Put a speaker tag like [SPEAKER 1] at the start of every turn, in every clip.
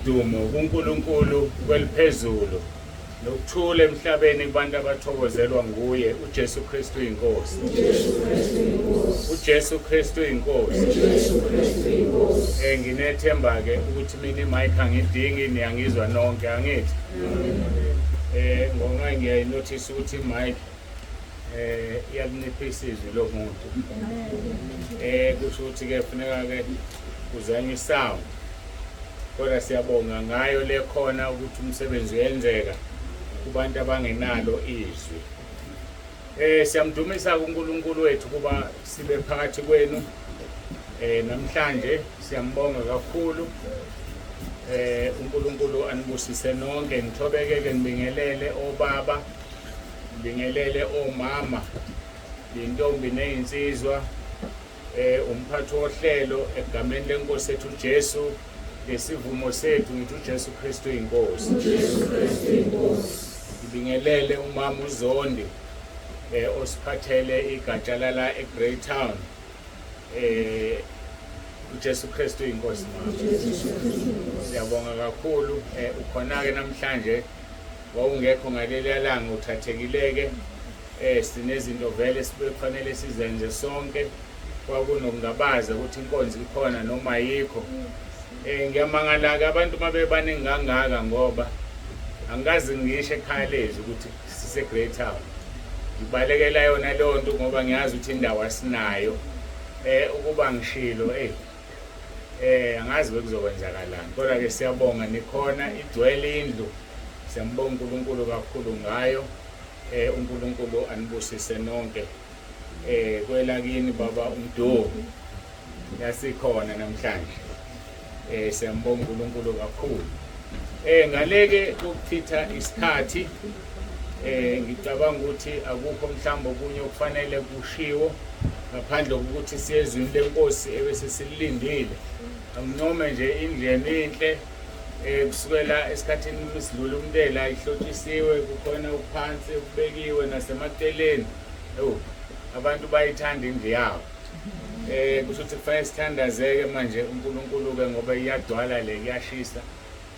[SPEAKER 1] Udumo kuNkulunkulu kweliphezulu nokuthula emhlabeni kubantu abathokozelwa nguye uJesu Kristu inkosi.
[SPEAKER 2] uJesu Kristu inkosi.
[SPEAKER 1] uJesu Kristu inkosi.
[SPEAKER 2] uJesu Kristu inkosi.
[SPEAKER 1] Nginethemba ke ukuthi mina imic angidingi, niyangizwa nonke, angithi? Ngoba ngiyayinothisa ukuthi imic iyalinciphisa izwi lomuntu. Kusho ukuthi ke kufuneka ke kuzanywe isound. Kodwa siyabonga ngayo le khona ukuthi umsebenzi uyenzeka kubantu abangenalo izwi. Siyamdumisa kuNkulunkulu wethu kuba sibe phakathi kwenu. Namhlanje siyambonga kakhulu. uNkulunkulu anibusise nonke, ngithobeke ke ngibingelele obaba, ngibingelele omama, intombi nezinsizwa, umphathi wohlelo egameni lenkosi ethu uJesu, ngesivumo sethu ngithi uJesu Kristu inkosi.
[SPEAKER 2] uJesu Kristu inkosi.
[SPEAKER 1] Ngibingelele umama uZondi osiphathele igatsha lala eGreytown. uJesu Kristu inkosi mama. Siyabonga kakhulu. Ukhona ke namhlanje, wawungekho ngaleli langa, uthathekileke. Sinezinto vele sibefanele sizenze sonke, kwakunokungabaza ukuthi inkonzo ikhona noma ayikho. Ngiyamangala ke abantu mabebaningi kangaka, ngoba angikaze ngisho ekhaya lezi ukuthi sise Greytown. Ngibalekela yona leyo nto ngoba ngiyazi ukuthi indawo asinayo. Ukuba ngishilo angazi bekuzokwenzakalani, kodwa ke siyabonga nikhona, igcwele indlu. Siyambonga uNkulunkulu kakhulu ngayo. uNkulunkulu anibusise nonke. Kwelakini baba uMdu yasikhona namhlanje. Siyambonga uNkulunkulu kakhulu. Ngaleke ukuchitha isikhathi, ngicabanga ukuthi akukho mhlawumbe okunye okufanele kushiwo ngaphandle kokuthi siyezwini lenkosi ebese silindile. Angincome nje indlu enhle, kusukela esikhathini isidlula umntela ihlotshisiwe, kukhona ukuphansi okubekiwe nasemaceleni. Abantu bayithanda indlu yabo. Kusho ukuthi kufanele sithandazeke manje uNkulunkulu ke, ngoba iyadwala le, kuyashisa,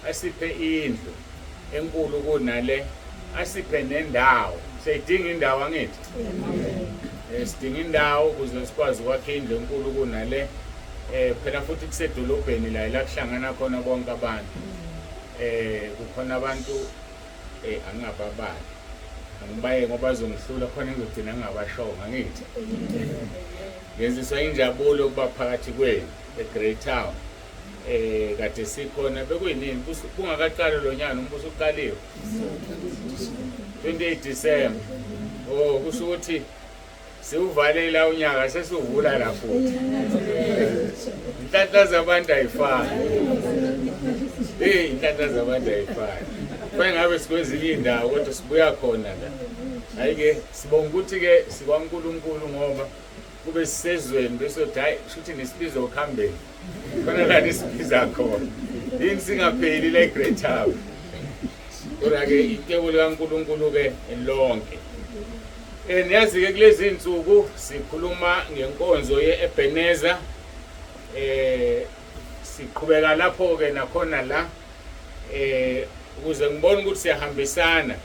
[SPEAKER 1] asiphe indlu enkulu kunale, asiphe nendawo. Siyayidinga indawo, angithi? Sidinga indawo ukuze sikwazi ukwakha indlu enkulu kunale. Phela futhi kusedolobheni la la kuhlangana khona bonke abantu. Kukhona abantu angingababali, angibaye ngoba bazongihlula khona, ngizogcina ngingabashonga, angithi? Ngenziswa injabulo ukuba phakathi kwenu eGreytown. Kade sikhona bekuyinini kungakaqali lo nyaka, noma usuqaliwe 28 December. Oh, kusho ukuthi siwuvalela unyaka, sesiwuvula la futhi. Inhlanhla zabantu ayifani. Inhlanhla zabantu ayifani. Kufanele ngabe sikwezinye iy'ndawo kodwa sibuya khona la. Hhayi-ke sibonga ukuthi-ke sikwaNkulunkulu, ngoba kube sisezweni besothi hhayi kusho ukuthi nisibiza okuhambeni. Khona la nisibiza khona. Yini singapheli la eGreytown. Kodwa-ke icebo likaNkulunkulu-ke lonke. Niyazi-ke kulezi iy'nsuku sikhuluma ngenkonzo ye-Ebenezer. Siqhubeka lapho-ke nakhona la, ukuze ngibone ukuthi siyahambisana.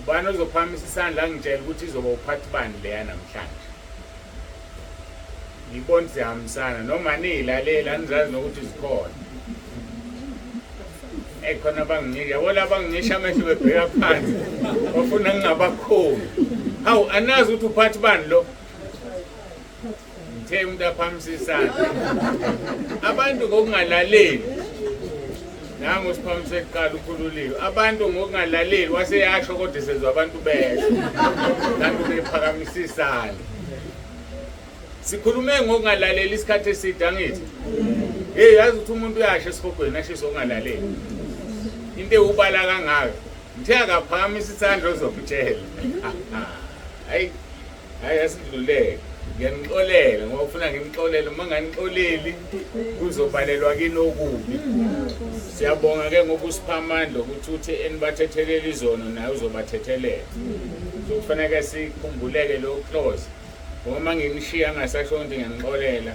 [SPEAKER 1] Ubani ozophakamisa isandla angitshele ukuthi izoba uphathi bani leya namhlanje? Ngibona siyahambisana, noma niyilalela anizazi nokuthi zikhona. Khona abangincisha, yabo laba bangincisha amehlo bebheka phansi, bafuna ngingabakhoni. Hawu, anazi ukuthi uphathi bani lo? Ngithe umuntu aphakamisa isandla. Abantu ngokungalaleli, nangu usiphakamise kuqala ukhululiwe. Abantu ngokungalaleli waseyasho, kodwa sezwa abantu besho kanti ubephakamisa isandla. Sikhulume ngokungalaleli isikhathi eside, angithi? Hey, yazi ukuthi umuntu uyasha esihogweni ashiswe ukungalaleli. Into ewubala kangaka. Ngithe akaphakamisa isandla ozokutshela. Hayi, hayi asidluleke. Ngiyanixolela ngoba ufuna nginixolele, uma nganixoleli kuzobalelwa kini okubi. Siyabonga ke ngoba usipha amandla ukuthi uthi enibathethelela izono naye uzobathethelela. So kufanele sikhumbuleke lo clause. Ngoba uma nginishiya ngasasho ukuthi ngiyanixolela,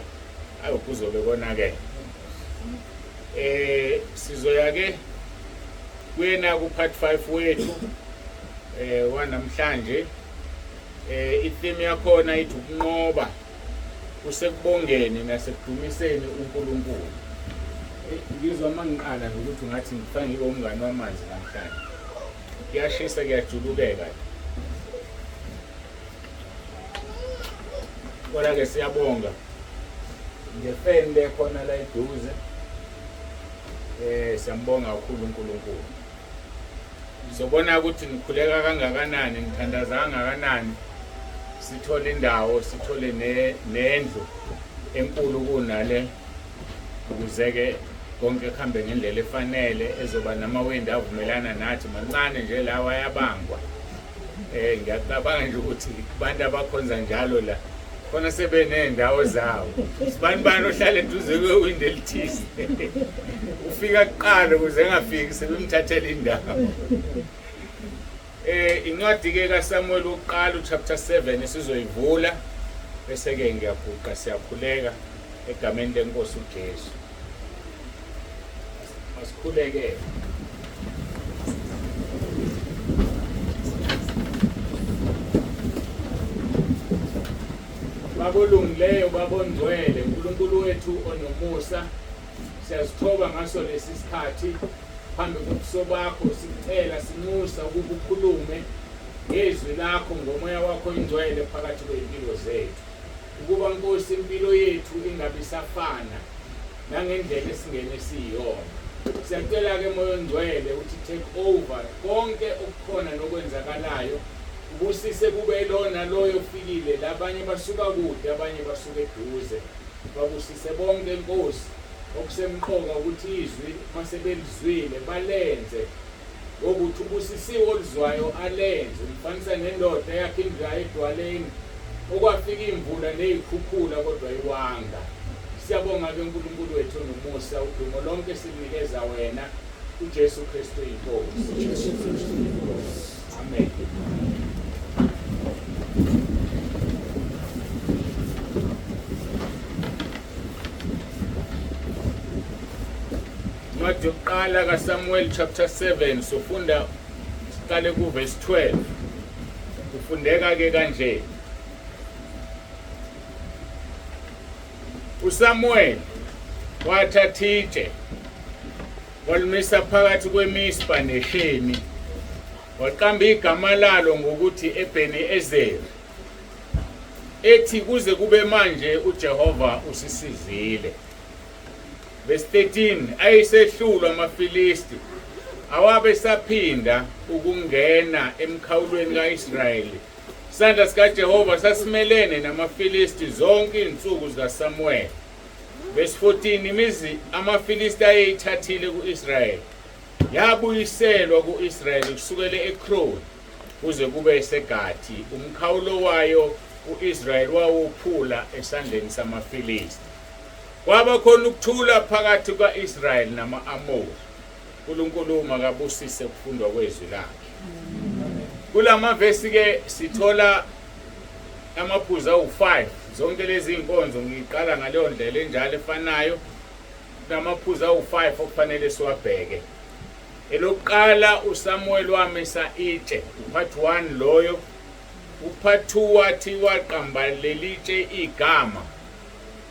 [SPEAKER 1] ayi kuzobe konakele. Sizoya ke kuyena ku part 5 wethu wanamhlanje. I-theme yakhona ithi ukunqoba kusekubongeni nasekudumiseni uNkulunkulu. Ngizwa uma ngiqala nje ukuthi ngathi ngifanele ngibe umngani wamanzi namhlanje. Kuyashisa, kuyajulukeka. Kodwa ke siyabonga ngefeni le khona la eduze. Siyambonga kakhulu uNkulunkulu. Sizobona ukuthi nikhuleka kangakanani, nithandaza kangakanani. Sithole indawo, sithole nendlu enkulu kunale, ukuze ke konke kuhambe ngendlela efanele, ezoba namawindi avumelana nathi. Mancane nje lawa ayabangwa. Ngiyacabanga nje ukuthi abantu abakhonza njalo la khona sebeney'ndawo zabo. Sibani bani ohlala eduze kwewindi elithize ufika kuqala ukuze engafiki sebemthathela indawo. Incwadi ke kaSamuel wokuqala uchapter 7 sizoyivula, bese ke ngiyaguqa siyakhuleka egameni lenkosi uJesu. Masikhuleke. Babolungileyo, babongcwele, uNkulunkulu wethu onomusa, siyazithoba ngaso lesi sikhathi phambi kobuso bakho, sikucela sinxusa ukuba ukhulume ngezwi lakho ngomoya wakho ingcwele phakathi kwey'mpilo zethu, ukuba Nkosi impilo yethu ingabi isafana nangendlela esingene siyiyona. Siyacela-ke Moya oNgcwele ukuthi take over konke okukhona nokwenzakalayo, ubusise kube lona loyo ofikile, labanye basuka kude, abanye basuka eduze, babusise bonke Nkosi. Okusemqoka ukuthi izwi masebelizwile balenze, ngokuthi ubusisiwe olizwayo alenze. Umfanisa nendoda eyakha indlu yayo edwaleni, okwafika imvula ney'khukhula kodwa iwanga. Siyabonga-ke uNkulunkulu wethu onomusa, udumo lonke silunikeza wena, uJesu Kristu iNkosi.
[SPEAKER 2] uJesu Kristu iNkosi.
[SPEAKER 1] Amen. Incwadi yokuqala kaSamuel chapter 7, sofunda siqale kuverse 12. Kufundeka ke kanje. uSamuel wathatha itshe walimisa phakathi kweMispa neShemi, waqamba igama lalo ngokuthi Ebheni Ezeri, ethi kuze kube manje uJehova usisizile. Verse 13, ayesehlulwa amaFilisti, awabe esaphinda ukungena emkhawulweni kaIsrayeli. Isandla sikaJehova sasimelene namaFilisti zonke izinsuku zikaSamuel. Verse 14, imizi amaFilisti ayeyithathile ku-Israyeli yabuyiselwa ku-Israyeli kusukela eEkroni kuze kube eseGathi. Umkhawulo wayo u-Israyeli wawuphula esandleni samaFilisti. Kwaba khona ukuthula phakathi kuka-Israyeli nama-Amori. uNkulunkulu makabusise ukufundwa kwezwi lakhe. Kulamavesi ke sithola amaphuzu awu-5. Zonke lezi zinkonzo ngiqala ngaleyo ndlela enjalo efanayo. Kunamaphuzu awu-5 okufanele siwabheke. Elokuqala, uSamuel wamisa itshe, upart 1 loyo. Upart 2 wathi waqamba leli tshe igama.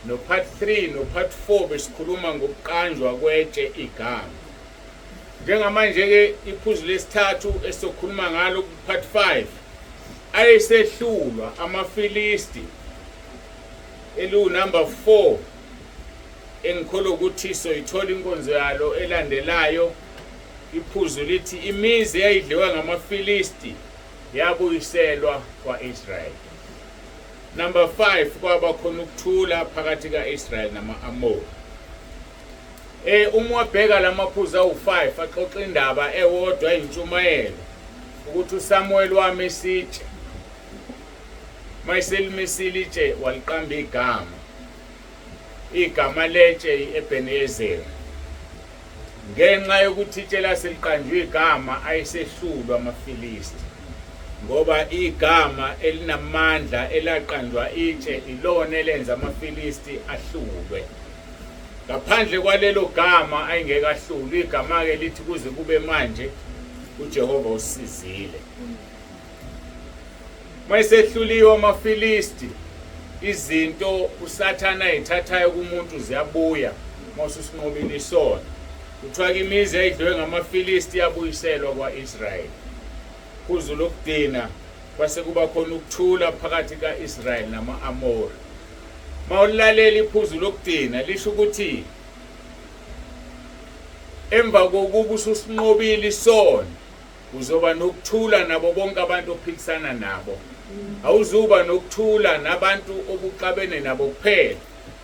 [SPEAKER 1] No part 3 no part 4 besikhuluma ngokuqanjwa kwetshe igama. Njengamanje ke iphuzu lesithathu esizokhuluma ngalo ku part 5, ayesehlulwa amaFilisti, eliwu number 4, engikholwa ukuthi soyithola inkonzo yalo elandelayo. Iphuzu lithi imizi eyayidliwa ngamaFilisti yabuyiselwa kwa-Israyeli. Number 5, kwaba khona ukuthula phakathi ka-Israyeli nama-Amori. Uma wabheka lamaphuzu awu-5 axoxa indaba ewodwa eyintshumayelo, ukuthi uSamuel wamisa itshe, mayeselimisile itshe waliqamba igama. Igama letshe i-Ebenezeri. Ngenxa yokuthi itshe laseliqanjwe igama, ayesehlulwa amaFilisti, ngoba igama elinamandla elaqanjwa itshe ilona elenza amaFilisti ahlulwe. Ngaphandle kwalelo gama ayengeke ahlulwe. Igama-ke lithi kuze kube manje uJehova usizile. Mayesehluliwe amaFilisti, izinto uSathane ayithathayo kumuntu ziyabuya uma ususinqobile isono. Kuthiwa-ke imizi eyayidliwe ngamaFilisti yabuyiselwa kwa-Israyeli. Phuzu lokugcina kwase kuba khona ukuthula phakathi ka-Israyeli nama-Amori. Mawulilalela iphuzu lokugcina lisho ukuthi emva kokuba ususinqobile isono uzoba nokuthula nabo bonke abantu ophikisana nabo. Awuzuba nokuthula nabantu obuxabene nabo kuphela.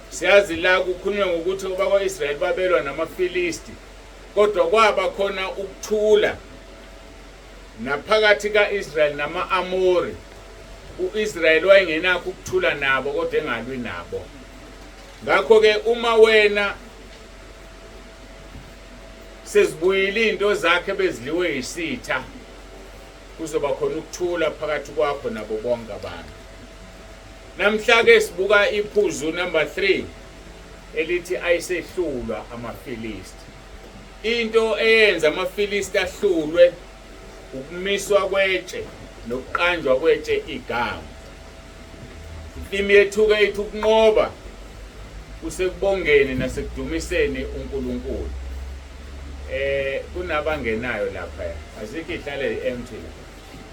[SPEAKER 1] Siyazi la kukhulunywa ngokuthi abakwa-Israyeli babelwa namaFilisti, kodwa kwaba khona ukuthula naphakathi ka-Israyeli nama-Amori. U-Israyeli wayengenakho ukuthula nabo kodwa engalwi nabo. Ngakho-ke uma wena sezibuyile izinto zakhe bezidliwe yisitha, kuzoba khona ukuthula phakathi kwakho nabo bonke abantu. Namhla-ke sibuka iphuzu number 3 elithi ayisehlulwa amaFilisti. Into eyenza amaFilisti ahlulwe ukumiswa kwetshe nokuqanjwa kwetshe igama. Ithimi yethu-ke ithi ukunqoba kusekubongeni nasekudumiseni uNkulunkulu. Kunabangenayo lapha, azikho ihlale empty la.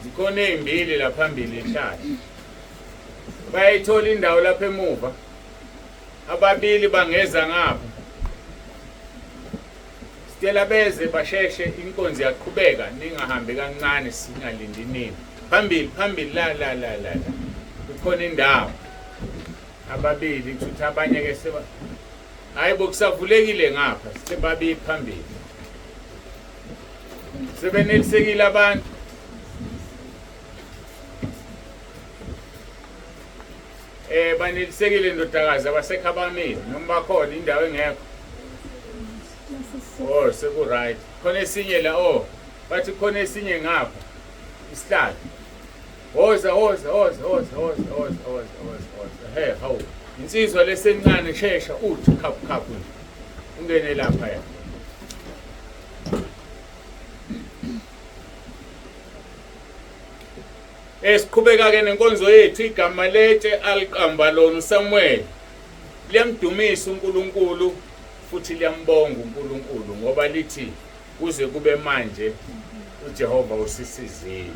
[SPEAKER 1] Zikhona ezimbili la phambili ihlala. Bayayithola indawo lapha emuva. Ababili bangeza ngapha. Sicela beze basheshe, inkonzo iyaqhubeka, ningahambi kancane singalindi nini. Phambili phambili la la la la. Kukhona indawo. Ababili kushuthi abanye ke seba Hayi bo kusavulekile ngapha, sebabili phambili. Sebenelisekile abantu. Banelisekile ndodakazi abasekho abamile noma bakhona indawo engekho. Oh seku right. Khona esinye la oh bathi khona esinye ngapha. Isihlalo. Woza woza woza woza woza woza woza woza woza. Hey hawu. Insizwa lesencane shesha uthi khaphu khaphu nje. Ungene lapha ya. Esiqhubeka-ke nenkonzo yethu, igama letshe aliqamba lona uSamuweli liyamdumisa uNkulunkulu futhi liyambonga uNkulunkulu ngoba lithi kuze kube manje uJehova usisizile.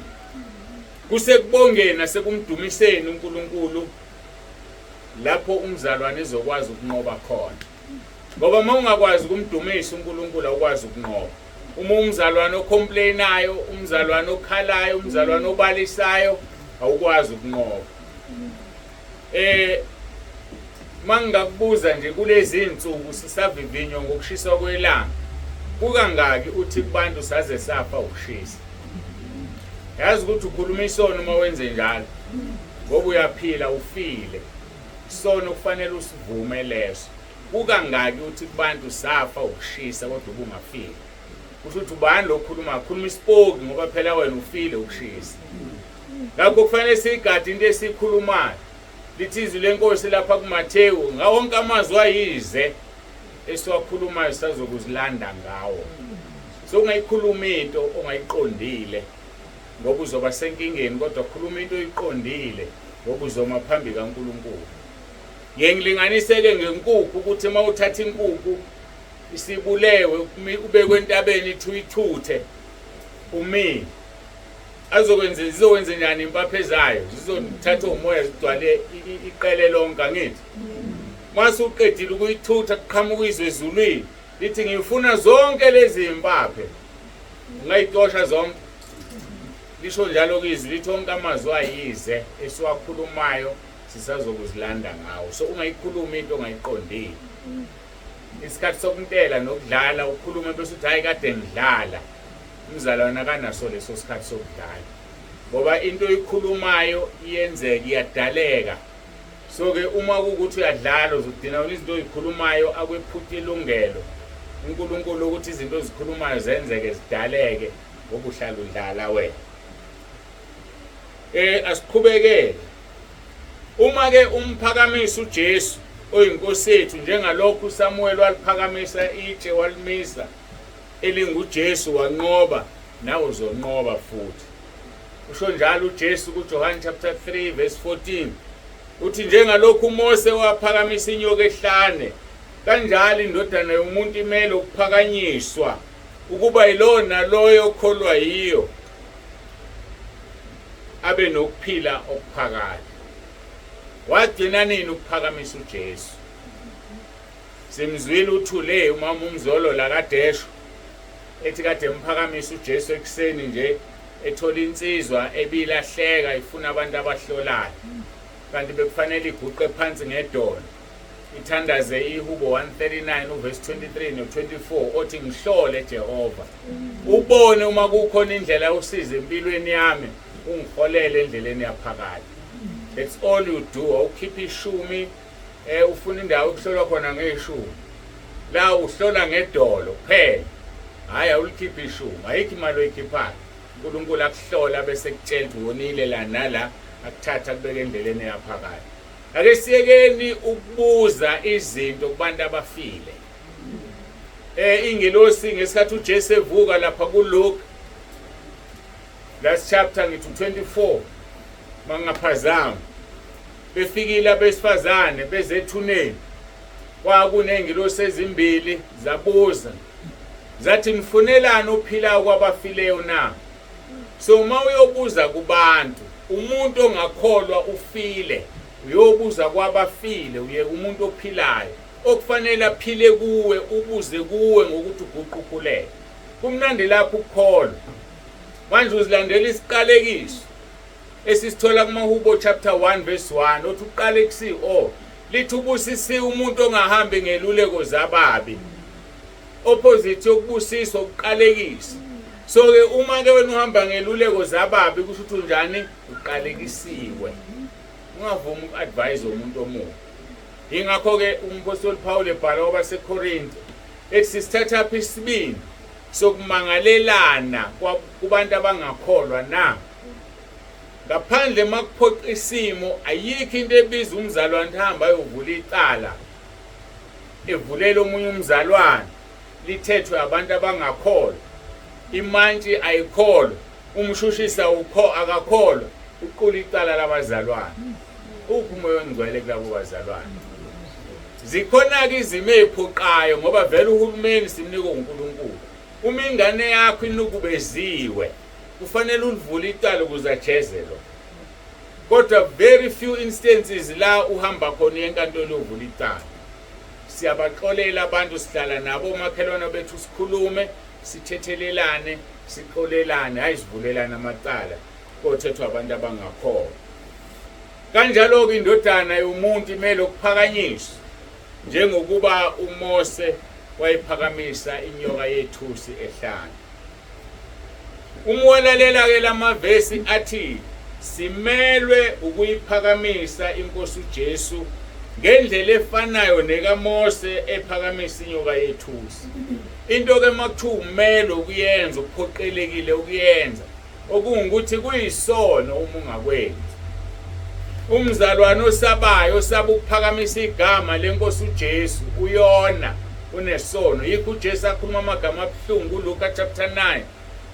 [SPEAKER 1] Kusekubongeni nasekumdumiseni uNkulunkulu lapho umzalwane ezokwazi ukunqoba khona. Ngoba uma ungakwazi ukumdumisa uNkulunkulu awukwazi ukunqoba. Uma umzalwane ocomplainayo, umzalwane okhalayo, umzalwane obalisayo, awukwazi ukunqoba. Mangingakubuza nje kulezi insuku sisavivinywa ngokushiswa kwelanga, kukangaki uthi kubantu saze safa ukushisa? Yazi ukuthi ukhuluma isono uma wenze njalo, ngoba uyaphila ufile. Isono kufanele usivume leso. Kukangaki uthi kubantu safa ukushisa kodwa ubungafile? Kusho ukuthi ubani lo khuluma? Khuluma isipoki ngoba phela wena ufile ukushisa. Ngakho kufanele siyigade into esiyikhulumayo. Lithi izwi lenkosi lapha kuMathewu, ngawo wonke amazwi ayize esiwakhulumayo sazokuzilanda ngawo. So ungayikhuluma into ongayiqondile ngoba uzoba senkingeni, kodwa khuluma into oyiqondile ngoba uzoma phambi kaNkulunkulu. Ngiye ngilinganise-ke ngenkukhu ukuthi uma uthatha inkukhu isibulewe ubekwe entabeni ithi uyithuthe umile, azokwenza zizokwenza njani impaphe zayo? Zizothatha umoya zigcwale iqele lonke, angithi? Mase uqedile ukuyithutha kuqhamuka izwe ezulwini lithi ngifuna zonke lezi impaphe, ungayitosha zonke. Lisho njalo kizwi lithi onke amazwi ayize esiwakhulumayo sisazokuzilanda ngawo. So ungayikhuluma into ongayiqondile. Isikhathi sokuntela nokudlala ukhulume bese uthi hayi kade ngidlala. Umzalwane akanaso leso sikhathi sokudlala ngoba into oyikhulumayo iyenzeka, iyadaleka. So-ke uma kuwukuthi uyadlala uzogcina wena izinto ozikhulumayo akwephuta ilungelo uNkulunkulu ukuthi izinto ozikhulumayo zenzeke zidaleke ngoba uhlala udlala wena. Asiqhubekele. Uma ke umphakamisa uJesu oyiNkosi yethu, njengalokhu uSamuel waliphakamisa itshe walimisa elinguJesu wanqoba, nawe uzonqoba futhi. Usho njalo uJesu kuJohane chapter 3 verse 14. Uthi njengalokhu uMose waphakamisa inyoka ehlane, kanjalo indodana yomuntu imele ukuphakanyiswa ukuba yilowo naloyo okholwa yiyo abe nokuphila okuphakade. Wagcina nini ukuphakamisa uJesu? Simzwile uthule umama uMzolo la kadesho ethi kade emphakamisa uJesu ekuseni nje ethola insizwa ebilahleka ifuna abantu abahlolayo kanti bekufanele iguqe phansi ngedolo ithandaze ihubo 139 uverse 23 no-24 othi ngihlole Jehova ubone uma kukhona indlela yosiza empilweni yami ungiholele endleleni yaphakade. That's all you do. Awukhipha ishumi ufuna indawo okuhlolwa khona ngeshumi. La uhlola ngedolo kuphela. Hayi awulikhipha ishumi, ayikho imali oyikhiphayo. uNkulunkulu akuhlola bese kutshela ukuthi wonile la nala akuthatha kubeka endleleni yaphakade. Ake siyekeni ukubuza izinto kubantu abafile. Ingelosi ngesikhathi uJesu evuka lapha kuLuke last chapter ngithi 24 mangaphazami befikile abesifazane bezethuneni kwakunengilosi ezimbili zabuza zathi nifunelani ophilayo kwabafileyo na? So uma uyobuza kubantu umuntu ongakholwa ufile, uyobuza kwabafile, uyeka umuntu ophilayo okufanele aphile kuwe, ubuze kuwe ngokuthi uguqe ukhuleke. Kumnandi lapho ukukholwa. Manje uzilandela isiqalekiso esisithola kumaHubo chapter 1 verse 1 othi uqalekisiwe, oh lithi ubusisiwe umuntu ongahambi ngeluleko zababi. Opposite yokubusiswa ukuqalekisa. So ke uma ke wena uhamba ngeluleko zababi kusho ukuthi unjani? Uqalekisiwe. Ungavumi uku-advise umuntu omubi. Ingakho ke umpostoli Paul ebhala kwabaseKorinte ethi sisithathaphi isibindi sokumangalelana kubantu abangakholwa na? Ngaphandle makuphoqa isimo ayikho into ebiza umzalwane hamba ayovula icala evulela omunye umzalwane lithethwe abantu abangakholwa. Imantshi ayikholwa, umshushisa ukho akakholwa, uqula icala labazalwane. Uphi umoya ongcwele kulabo bazalwane? Zikhona-ke izimo ey'phoqayo ngoba vele uhulumeni simnika uNkulunkulu. Uma ingane yakho inukubeziwe, kufanele ulivule icala ukuze ajeze lo. Kodwa very few instances la uhamba khona uye enkantolo uyovula icala. Siyabaxolela abantu sihlala nabo omakhelwane bethu sikhulume, sithethelelane, sixolelane, hhayi sivulelane amacala kothethwa abantu abangakholwa. Kanjalo-ke indodana yomuntu imele ukuphakanyiswa njengokuba uMose wayiphakamisa inyoka yethusi ehlane. Uma walalela-ke lamavesi athi simelwe ukuyiphakamisa iNkosi uJesu ngendlela efanayo nekaMose ephakamisa inyoka yethusi. Into-ke uma kuthiwa umelwe ukuyenza, uphoqelekile ukuyenza, okungukuthi kuyisono uma ungakwenzi. Umzalwane osabayo osaba ukuphakamisa igama lenkosi uJesu uyona unesono. Yikho uJesu akhuluma amagama abuhlungu kuLuka chapter 9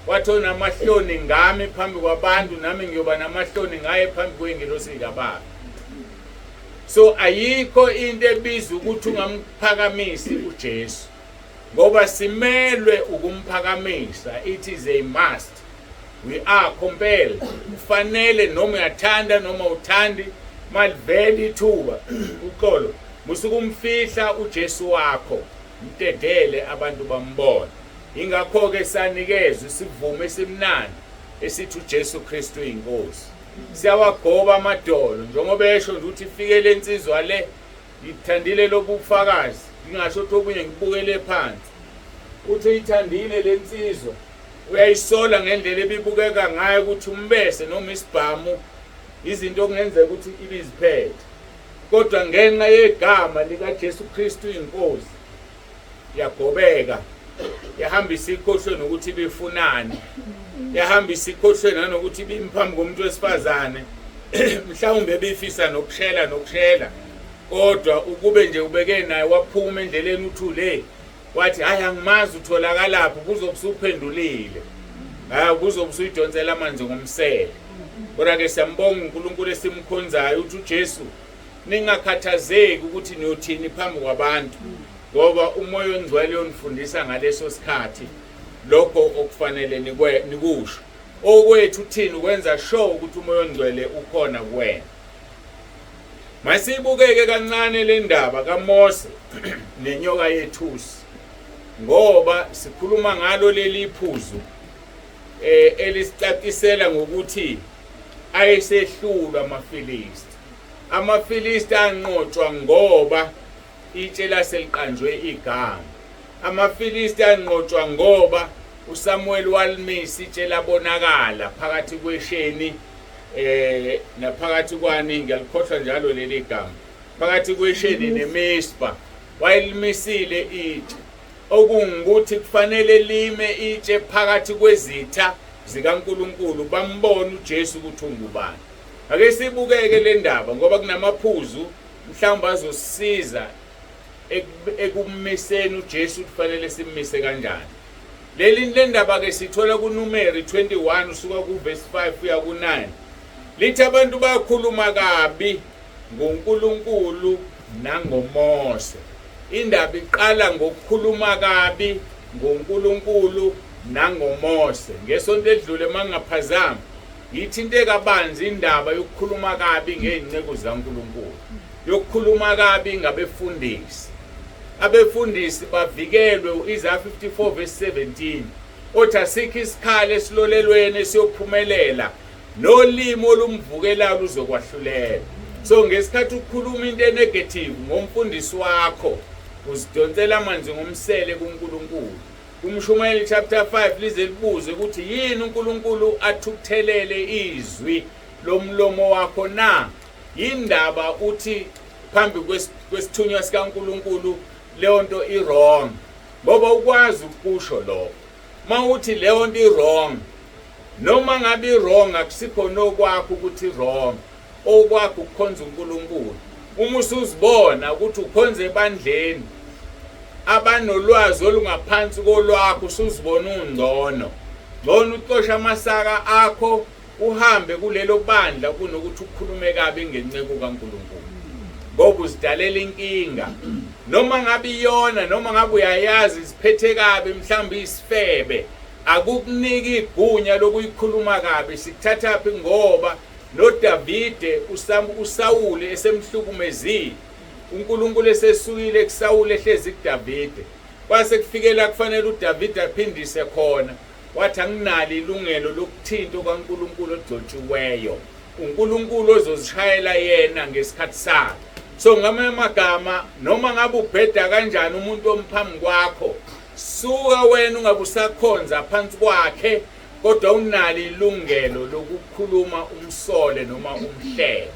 [SPEAKER 1] wathi onamahloni ngami phambi kwabantu nami ngiyoba namahloni ngaye phambi kwengelosi kaBaba. So ayikho into ebiza ukuthi ungamphakamisi uJesu ngoba simelwe ukumphakamisa. It is a must. We are compelled. Kufanele noma uyathanda noma uthandi malivele ithuba uxolo musukumfihla uJesu wakho mdedele abantu bambone. Ingakho ke sanikezwa isivumo esimnandi esithi uJesu Kristu uyinkosi. Siyawagoba amadolo njengoba esho nje ukuthi ifike lensizwa le ngithandile lobufakazi ngingasho ukuthi okunye ngibukele phansi. Uthi uyithandile lensizwa uyayisola ngendlela ebibukeka ngayo ukuthi umbese noma isibhamu izinto okungenzeka ukuthi ibiziphethe, kodwa ngenxa yegama likaJesu Kristu inkosi yagobeka yahambisa ikhohlwe nokuthi ibifunani, yahambisa ikhohlwe nanokuthi ibimphambi komuntu wesifazane mhlawumbe ebifisa nokushela nokushela. Kodwa ukube nje ubeke naye waphuma endleleni uthule wathi hayi angimazi utholakalaphi, kuzobe usuphendulile, hayi kuzobe usuyidonsela amanzi ngomsele. Kodwa-ke siyambonga uNkulunkulu esimkhonzayo, uthi uJesu ningakhathazeki ukuthi niyothini phambi kwabantu, ngoba uMoya oNgcwele uyonifundisa ngaleso sikhathi lokho okufanele nikusho. Okwethu thina ukwenza sure ukuthi uMoya oNgcwele ukhona kuwena. Masiyibukeke kancane le ndaba kaMose nenyoka yethusi, ngoba sikhuluma ngalo leli phuzu elisicacisela ngokuthi ayesehlulwa amaFilisti. AmaFilisti anqotshwa ngoba itshe laseliqanjwe igama. AmaFilisti anqotshwa ngoba uSamuel walimisa itshe labonakala phakathi kwesheni naphakathi kwani, ngiyalikhohlwa njalo leli gama, phakathi kwesheni neMispa, wayelimisile itshe, okungukuthi kufanele lime itshe phakathi kwezitha zikaNkulunkulu, bambone uJesu ukuthi ungubani. Ake sibukeke le ndaba ngoba kunamaphuzu mhlawumbe azosisiza ekumiseni uJesu, kufanele simmise kanjani. Leli lendaba ke sithola kuNumeri 21 usuka kuverse 5 uya ku9. Lithi abantu bakhuluma kabi ngoNkulunkulu nangoMose. Indaba iqala ngokukhuluma kabi ngoNkulunkulu nangoMose. Ngesonto edlule mangaphazami ngithinte kabanzi indaba yokukhuluma kabi ngey'nceku zikaNkulunkulu, yokukhuluma kabi ngabefundisi. Abefundisi bavikelwe u-Isaya 54 verse 17 othi asikho isikhali esilolelweni esiyophumelela, nolimi olumvukelayo luzokwahlulela. So ngesikhathi ukhuluma into enegative ngomfundisi wakho, uzidonsela amanzi ngomsele kuNkulunkulu. KuMshumayeli chapter 5 lize libuze ukuthi yini uNkulunkulu athukuthelele izwi lomlomo wakho na? Yindaba uthi phambi kwesithunywa sikaNkulunkulu leyo nto i-wrong, ngoba ukwazi ukusho lokho. Uma uthi leyo nto i-wrong, noma ngabe i-wrong akusikhona okwakho ukuthi i-wrong, okwakho ukukhonza uNkulunkulu. Uma usuzibona ukuthi ukhonza ebandleni abanolwazi olungaphansi kolwakho, usuzibona ungcono, ngcono ucoshe amasaka akho uhambe kulelo bandla kunokuthi ukhulume kabi ngenceku kaNkulunkulu, ngoba uzidalela inkinga. Noma ngabe iyona, noma ngabe uyayazi iziphethe kabi, mhlawumbe isifebe, akukuniki igunya lokuyikhuluma kabi. Sikuthathaphi? Ngoba noDavide uSawuli esemhlukumezile, uNkulunkulu esesukile kuSawuli ehlezi kuDavide, kwase kufikela kufanele uDavide aphindise khona, wathi anginalo ilungelo lokuthinta okaNkulunkulu ogcotshiweyo, uNkulunkulu ozozishayela yena ngesikhathi sakhe. So ngamanye amagama, noma ngabe ubheda kanjani umuntu omphambi kwakho, suka wena ungabe usakhonza phansi kwakhe, kodwa unalo ilungelo lokukhuluma umsole noma umhlebe.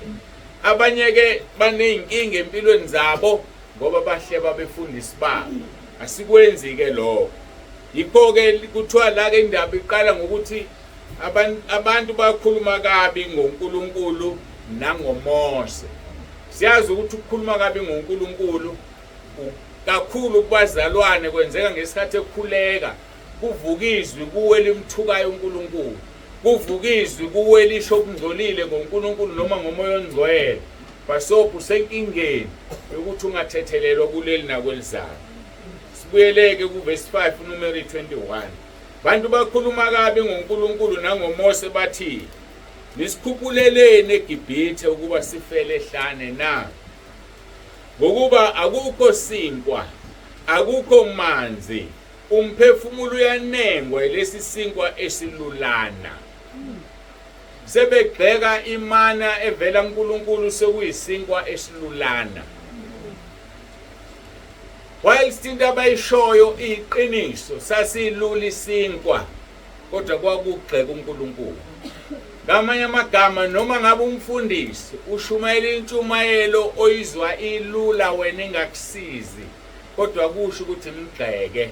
[SPEAKER 1] Abanye-ke baney'nkinga empilweni zabo ngoba bahleba abefundisi babo. Asikwenzi-ke lokho. Yikho-ke kuthiwa la-ke indaba iqala ngokuthi abantu bakhuluma kabi ngoNkulunkulu nangoMose. Siyazi ukuthi ukukhuluma kabi ngoNkulunkulu kakhulu kubazalwane kwenzeka ngesikhathi ekhuleka, kuvuka izwi kuwe elimthukayo uNkulunkulu, kuvuka izwi kuwe elisho okungcolile ngoNkulunkulu noma ngoMoya oNgcwele. Bhasobha usenkingeni yokuthi ungathethelelwa kuleli nakwelizayo. Sibuyeleke kuvesi 5 Numeri 21. Bantu bakhuluma kabi ngoNkulunkulu nangoMose bathi, nisikhuphuleleni eGibhithe ukuba sifele ehlane na? Ngokuba akukho sinkwa, akukho manzi, umphefumulo uyanengwa yilesi sinkwa esilulana. Sebegxeka imana evela kuNkulunkulu sekuyisinkwa esilulana. Whilst into abayishoyo iyiqiniso, sasilula isinkwa, kodwa kwakugxeka uNkulunkulu. Ngamanye amagama, noma ngabe umfundisi ushumayela intshumayelo oyizwa ilula wena ingakusizi, kodwa kusho ukuthi mgxeke.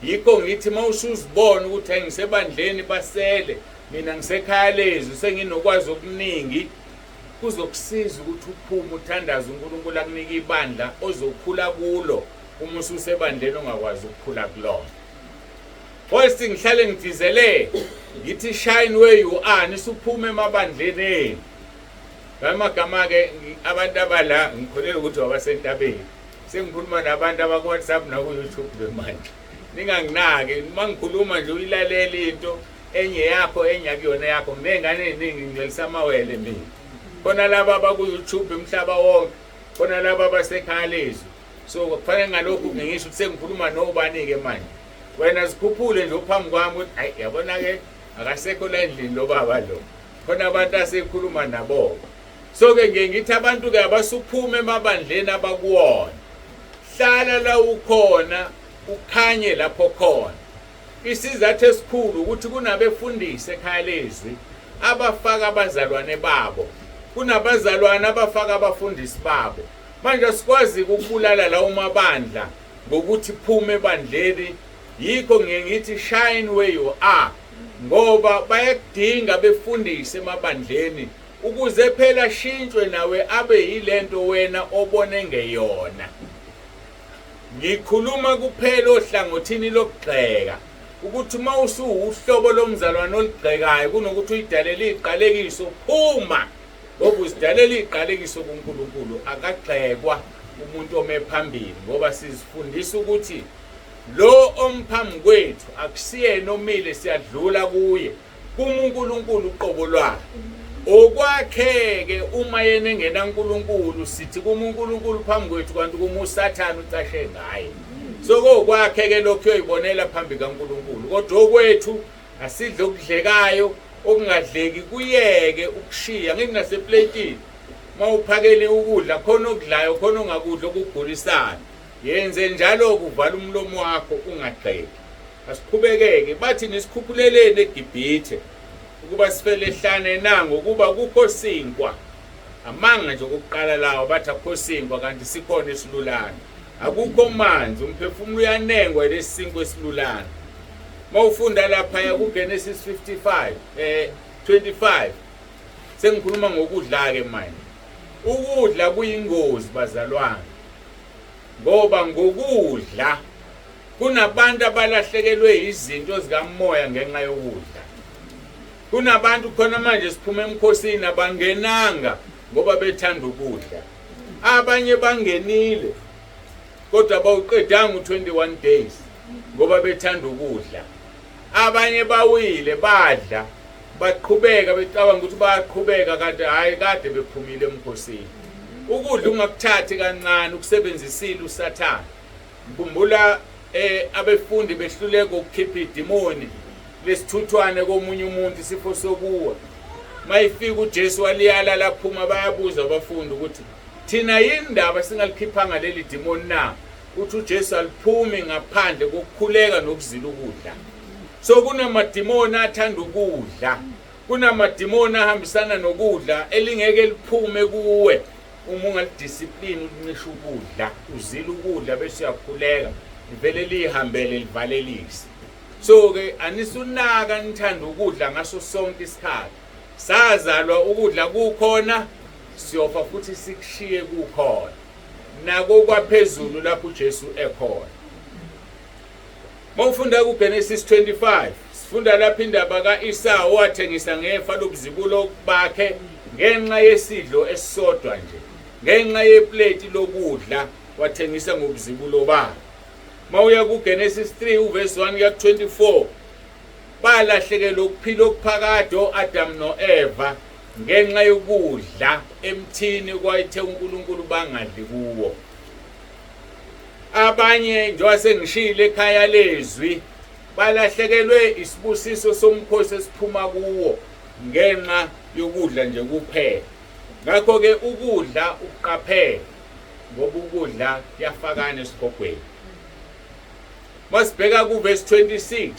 [SPEAKER 1] Yikho ngithi uma usuzibona ukuthi angisebandleni basele, mina ngisekhaya lezwi, senginokwazi okuningi, Kuzokusiza ukuthi uphume uthandaze uNkulunkulu akunike ibandla ozokhula kulo uma ususebandleni ongakwazi ukukhula kulona. Whilst ngihlale ngigcizelele ngithi shine where you are, nisuphume emabandleni enu. Ngamagama-ke abantu abala ngikholelwa ukuthi wabasentabeni. Sengikhuluma nabantu abaku-WhatsApp naku-YouTube manje. Ninganginaki, uma ngikhuluma nje uyilalele into enye yakho enye akuyona yakho. Nginey'ngane ey'ningi ngingcwelisa amawele mina. Khona laba abaku-YouTube umhlaba wonke, khona laba abasekhaya lezwi. So kufanele ngalokhu ngisho ukuthi sengikhuluma nobani-ke manje. Wena zikhuphule nje uphambi kwami ukuthi hayi yabona-ke akasekho la endlini lo baba lo. Khona abantu asekhuluma nabo. So ke ngiye ngithi abantu ke abasuphume emabandleni abakuwona. Hlala la ukhona ukhanye lapho khona. Isizathu esikhulu ukuthi kunabefundisi ekhaya lezwi abafaka abazalwane babo. Kunabazalwane abafaka abafundisi babo. Manje asikwazi ukubulala lawo mabandla ngokuthi phuma ebandleni. Yikho ngiye ngithi shine where you are, ngoba bayakudinga befundise emabandleni ukuze phela shintshwe nawe abe yilento wena obone ngeyona. Ngikhuluma kuphela ohlangothini lokugxeka ukuthi uma usuwuhlobo lomzalwane oligxekayo kunokuthi uyidalele iziqalekiso, phuma ngoba uzidalela iziqalekiso kuNkulunkulu. Akagxekwa umuntu ome phambili, ngoba sizifundisa ukuthi lo omphambi kwethu akusiyena omile, siyadlula kuye, kuma uNkulunkulu uqobo lwakhe. Okwakhe-ke uma yena engena uNkulunkulu, sithi kuma uNkulunkulu phambi kwethu, kanti kuma uSathane ucashe ngaye. So kokwakhe-ke lokhu uyoyibonela phambi kaNkulunkulu, kodwa okwethu asidle okudlekayo, okungadleki kuyeke ukushiya. Ngithi nasepletini uma uphakele ukudla, khona okudlayo khona ongakudla okugulisayo. Yenze njalo kuvala umlomo wakho ungagxeki. Asiqhubekeke. Bathi nisikhuphuleleni eGibhithe ukuba sifele ehlane na, ngokuba kukho sinkwa. Amanga nje okokuqala lawo, bathi akukho sinkwa kanti sikhona esilulana. Akukho manzi, umphefumulo uyanengwa lesi sinkwa esilulana. Mawufunda lapha kuGenesis 55 25, sengikhuluma ngokudla ke manje. Ukudla kuyingozi bazalwane, ngoba ngokudla kunabantu abalahlekelwe izinto zikamoya ngenxa yokudla. Kunabantu khona manje siphuma emkhosini abangenanga ngoba bethanda ukudla. Abanye bangenile kodwa bawuqedanga u-21 days ngoba bethanda ukudla. Abanye bawile badla baqhubeka becabanga ukuthi bayaqhubeka, kanti hhayi kade bephumile emkhosini. Ukudla ungakuthathi kancane, ukusebenzisile uSathane. Ngikhumbula abefundi behluleka ukukhipha idimoni lesithuthwane komunye umuntu, isifo sokuwa. Mayifika uJesu waliyala laphuma, bayabuza abafundi ukuthi thina yini ndaba singalikhiphanga leli dimoni na? Uthi uJesu aliphumi ngaphandle kokukhuleka nokuzila ukudla. So kunamadimoni athanda ukudla, kunamadimoni ahambisana nokudla elingeke liphume kuwe uma ungalidiscipline, ulincisha ukudla, uzila ukudla bese uyakhuleka, livele lihambele livalelise. So ke anisunaka nithanda ukudla ngaso sonke isikhathi. Sazalwa ukudla kukhona, siyofa futhi sikushiye kukhona. Nako kwaphezulu lapho uJesu ekhona. Mawufunda kuGenesis 25, sifunda lapho indaba ka-Esau owathengisa ngefa lobuzibulo bakhe ngenxa yesidlo esisodwa nje, ngenxa yepleti lokudla wathengisa ngobuzibulo bakhe. Mawuya kuGenesis 3 uverse 1 kuya ku-24, balahlekelwa ukuphila okuphakade o-Adam no-Eva ngenxa yokudla emthini kwayithe uNkulunkulu bangadli kuwo. Abanye njengoba sengishilo ekhaya lezwi balahlekelwe isibusiso somkhosi esiphuma kuwo ngenxa yokudla nje kuphela. Ngakho-ke ukudla ukuqaphele, ngoba ukudla kuyafakana esihogweni. Masibheka kuverse 26,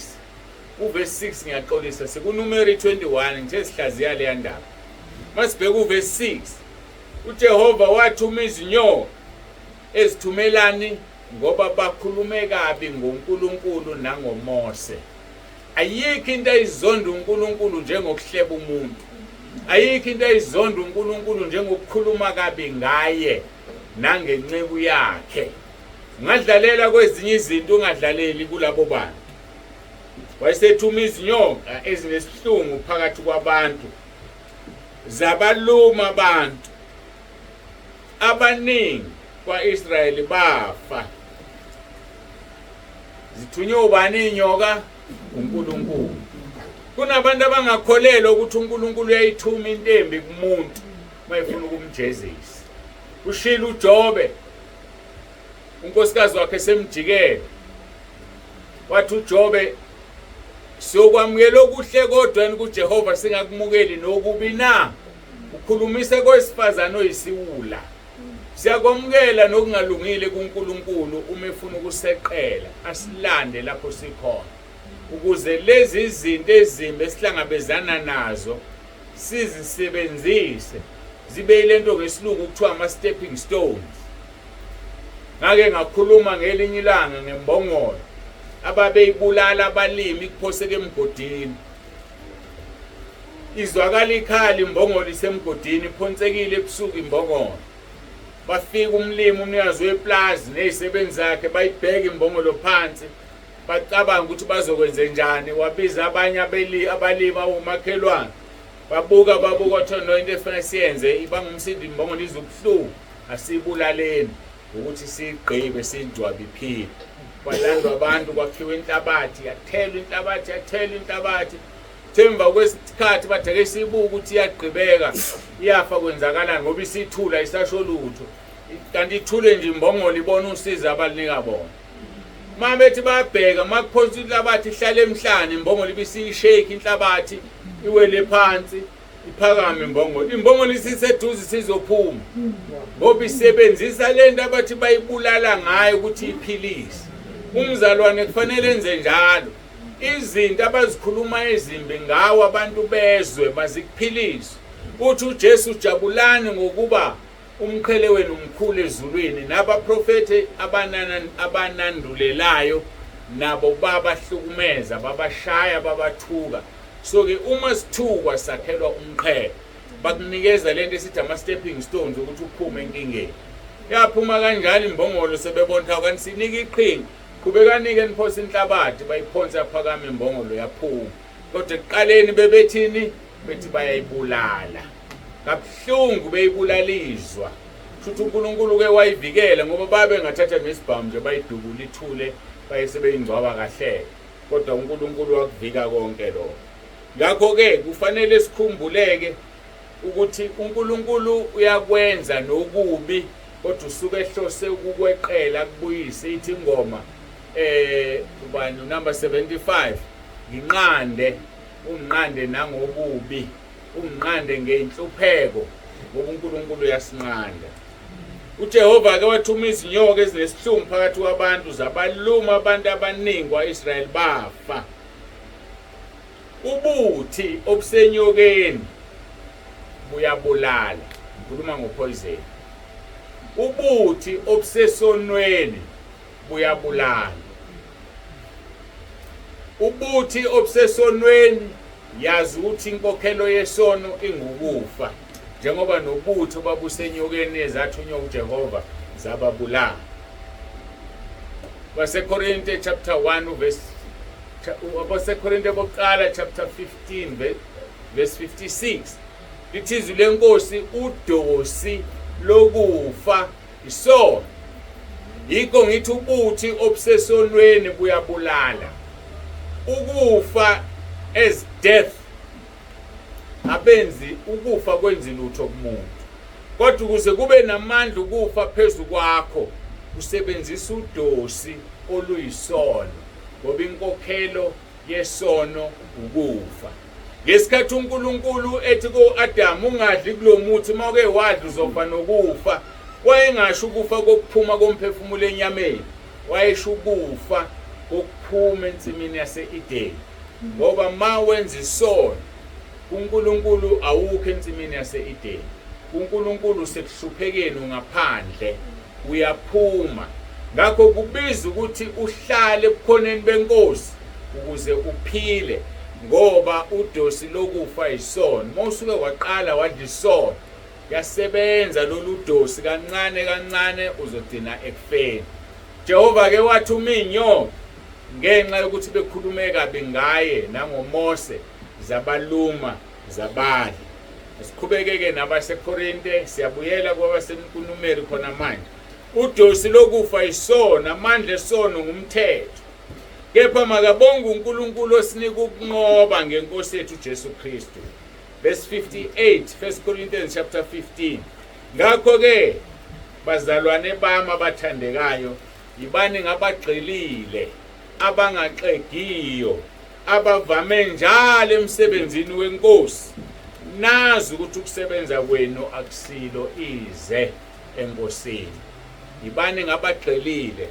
[SPEAKER 1] uverse 6 ngiyaxolisa, sikuNumeri 21 ngithe sihlaziya leya ndaba. Masibheka uverse 6, uJehova wathuma izinyoka ezithumelani ngoba bakhulume kabi ngoNkulunkulu nangoMose. Ayikho into ayizonda uNkulunkulu njengokuhleba umuntu. Ayikho into ayizonda uNkulunkulu njengokukhuluma kabi ngaye nangenceku yakhe. Ungadlalela kwezinye izinto ungadlaleli kulabo bantu. Wayesethuma izinyoka ezinesihlungu phakathi kwabantu. Zabaluma abantu. Abaningi kwa-Israyeli bafa. Zithunywe ubani inyoka? uNkulunkulu. Kunabantu abangakholelwa ukuthi uNkulunkulu uyayithuma into embi kumuntu mayefuna ukumjezisa. Ushilo uJobe unkosikazi wakhe semjikele wathi uJobe siyokwamukela okuhle kodwa yini kuJehova singakumukeli nokubi na ukhulumise kowesifazane oyisiwula Siyakwamukela nokungalungile kuNkulunkulu uma efuna ukuseqela asilande lapho sikhona ukuze lezi zinto ezimbi esihlangabezana nazo sizisebenzise zibe ilento ngesilungu kuthiwa ama-stepping stones. Ngake ngakhuluma ngelinye ilanga ngembongolo ababeyibulala abalimi kuphoseke emgodini. Izwakala ikhala imbongolo isemgodini iphonsekile ebusuku imbongolo. Bafika umlimi umnikazi weplazi nezisebenzi zakhe bayibheka imbongolo phansi bacabanga ukuthi bazokwenze njani wabiza abanye abalimi awumakhelwane babuka babuka kuthiwa no into efanele siyenze ibangumsindo imbongolo izubuhlungu asibulaleni ukuthi siyigqibe siyijwabe iphile kwalandwa abantu kwakhiwa inhlabathi yathelwa inhlabathi yathelwa inhlabathi Themba kwesikhathi bathi ake siyibuke ukuthi iyagqibeka iyafa kwenzakalani ngoba isithula isasho lutho kanti ithule nje imbongolo ibona usizo abalinika bona uma bethi bayabheka uma kuphonsa inhlabathi ihlale emhlane imbongolo ibisiyishake inhlabathi iwele phansi iphakame imbongolo imbongolo isiseduze isizophuma ngoba isebenzisa le nto abathi bayibulala ngayo ukuthi iphilise umzalwane kufanele enze njalo Izinto abazikhuluma ezimbi ngawo abantu bezwe mazikuphilise. Uthi uJesu jabulani ngokuba umqhele wenu mkhulu ezulwini nabaprofethi abanandulelayo nabo babahlukumeza babashaya babathuka. So ke uma sithukwa sakhelwa umqhele bakunikeza lento esithi ama stepping stones ukuthi uphume enkingeni. Yaphuma kanjalo imbongolo sebebona kanti sinika iqhinga Qhubekanike niphose inhlabathi bayiphonse yaphakama imbongolo yaphuma. Kodwa ekuqaleni bebethini? Bethi bayayibulala. Kabuhlungu beyibulalizwa. Shuthi uNkulunkulu ke wayivikela ngoba babe ngathatha nesibhamu nje bayidubula ithule baye sebeyingcwaba kahle. Kodwa uNkulunkulu wakuvika konke lokho. Ngakho ke kufanele sikhumbuleke ukuthi uNkulunkulu uyakwenza nokubi kodwa usuke ehlose ukukweqela akubuyise ithi ingoma eh ubani number 75 nginqande unginqande nangokubi unginqande ngenhlupheko ngoba uNkulunkulu uyasinqanda uJehova ke wathuma izinyoka ezinesihlungu phakathi kwabantu zabaluma abantu abaningi kwaIsrayeli bafa Ubuthi obusenyokeni buyabulala. Ngikhuluma ngopoison. Ubuthi obusesonweni buyabulala. Ubuthi obusesonweni yazi ukuthi inkokhelo yesono ingukufa njengoba nobuthi obabusenyokeni ezathunywa uJehova zababulala. KwaseKorinte chapter 1 verse AbaseKorinte bokuqala chapter 15 verse 56 lithi izwi lenkosi udosi lokufa isono yikho ngithi ubuthi obusesonweni buyabulala ukufa as death abenzi ukufa kwenzi lutho kumuntu kodwa ukuze kube namandla ukufa phezu kwakho usebenzisa udosi oluyisono ngoba inkokhelo yesono ukufa ngesikhathi uNkulunkulu ethi ku-Adamu ungadli kulomuthi uma uke wadla uzofa nokufa wayengasho ukufa kokuphuma komphefumulo enyameni wayesho ukufa kokuphuma ensimini yase-Edeni ngoba ma wenza isono kuNkulunkulu awukho ensimini yase-Edeni kuNkulunkulu usekuhluphekeni ungaphandle uyaphuma ngakho kubiza ukuthi uhlale ebukhoneni benkosi ukuze uphile. Ngoba udosi lokufa isono. Mawusuke waqala wadla isono, yasebenza lolu dosi kancane kancane uzogcina ekufeni. Jehova ke wathuma inyoka ngenxa yokuthi bekhulume kabi ngaye nangoMose, zabaluma zabadla. Siqhubekeke nabaseKorinte, siyabuyela kwabaseNkunumeri khona manje. Udosi lokufa isono, amandla esono ngumthetho. Kepha makabonge uNkulunkulu osinika ukunqoba ngenkosi yethu uJesu Kristu. Verse 58, 1 Corinthians chapter 15. Ngakho ke bazalwane bami abathandekayo, yibani ngabagxilile, abangaxegiyo, abavame njalo emsebenzini wenkosi, nazi ukuthi ukusebenza kwenu akusilo ize enkosini. Yibani ngabagxilile.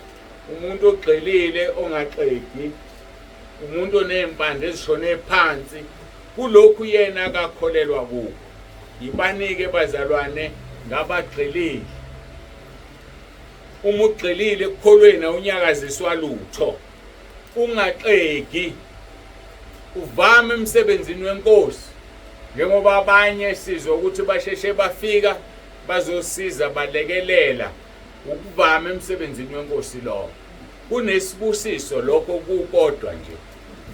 [SPEAKER 1] Umuntu ogxilile ongaxegi, umuntu oney'mpande ezishone phansi kulokhu yena akakholelwa kukho. Yibanike bazalwane ngabagxilile. Uma ugxilile ekukholweni awunyakaziswa lutho. Ungaxegi, uvame emsebenzini wenkosi. Njengoba abanye sizwa ukuthi basheshe bafika bazosiza balekelela, ukuvama emsebenzini wenkosi lokho. Kunesibusiso lokho kukodwa nje.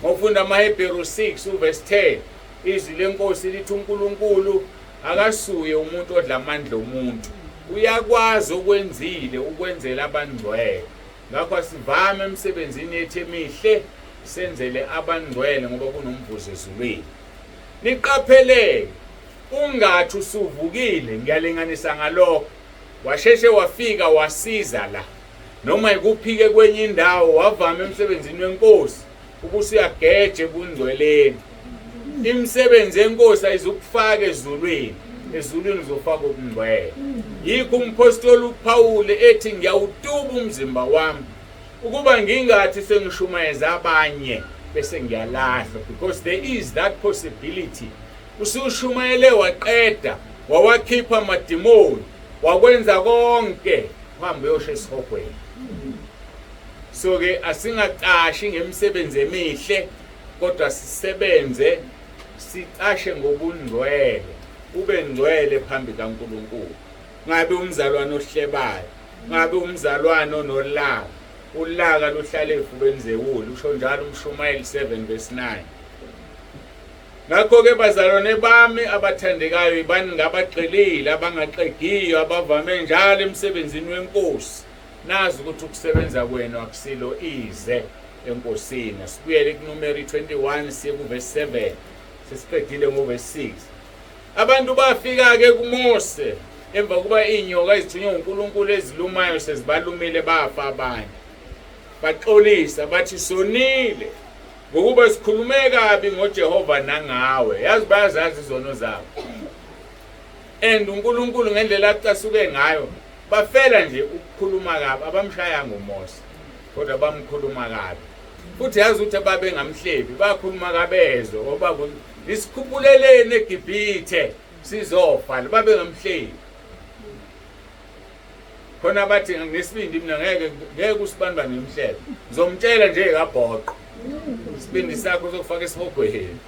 [SPEAKER 1] Ngofunda amaHebheru 6 uverse 10, izwi lenkosi lithi uNkulunkulu akasuye umuntu odla amandla omuntu. Uyakwazi okwenzile ukwenzela abangcwele. Ngakho asivame emsebenzini yethu emihle senzele abangcwele ngoba kunomvuzo ezulwini. Niqapheleke ungathi usuvukile, ngiyalinganisa ngalokho. Washeshe wafika wasiza la. Noma ikuphike kwenye indawo wavama emsebenzini wenkosi ubusuyageja ebungcweleni. Imisebenzi yenkosi ayizukufaka ezulwini. Ezulwini uzofaka ubungcwele. Yikho umphostoli uPaul ethi ngiyawutuba umzimba wami ukuba ngingathi sengishumayeza abanye bese ngiyalahlwa, because there is that possibility. Usushumayele waqeda, wawakhipha amadimoni, wakwenza konke, uhambe uyosha esihogweni. So ke asingacashi ngemisebenzi emihle, kodwa sisebenze sicashe ngobungcwele, ube ngcwele phambi kaNkulunkulu. Ngabe umzalwane ohlebayo, ngabe umzalwane onolaka, ulaka luhlale efubeni zewulu, usho njalo uMshumayeli 7 verse 9. Ngakho-ke bazalwane bami abathandekayo, yibani ngabagxilile, abangaxegiyo, abavame njalo emsebenzini wenkosi, nazi ukuthi ukusebenza kwenu akusilo ize enkosini. Asibuyele kuNumeri 21 siye kuvesi 7. Sesiqedile ngovesi 6. Abantu bafika-ke kuMose emva kokuba iy'nyoka ezithunywe uNkulunkulu ezilumayo sezibalumile bafa abanye. Baxolisa bathi sonile ngokuba sikhulume kabi ngoJehova nangawe. Yazi bayazazi izono zabo. And uNkulunkulu ngendlela acasuke ngayo bafela nje ukukhuluma kabi, abamshayanga uMose kodwa bamkhuluma kabi. Futhi yazi ukuthi babengamhlebi, bakhuluma kabezo ngoba isikhuphuleleni eGibhithe sizofa, babengamhlebi. Khona bathi nginesibindi mina, ngeke ngeke usibani ngimhlebe, ngizomtshela nje kabhoqo, isibindi sakho uzokufaka esihogweni.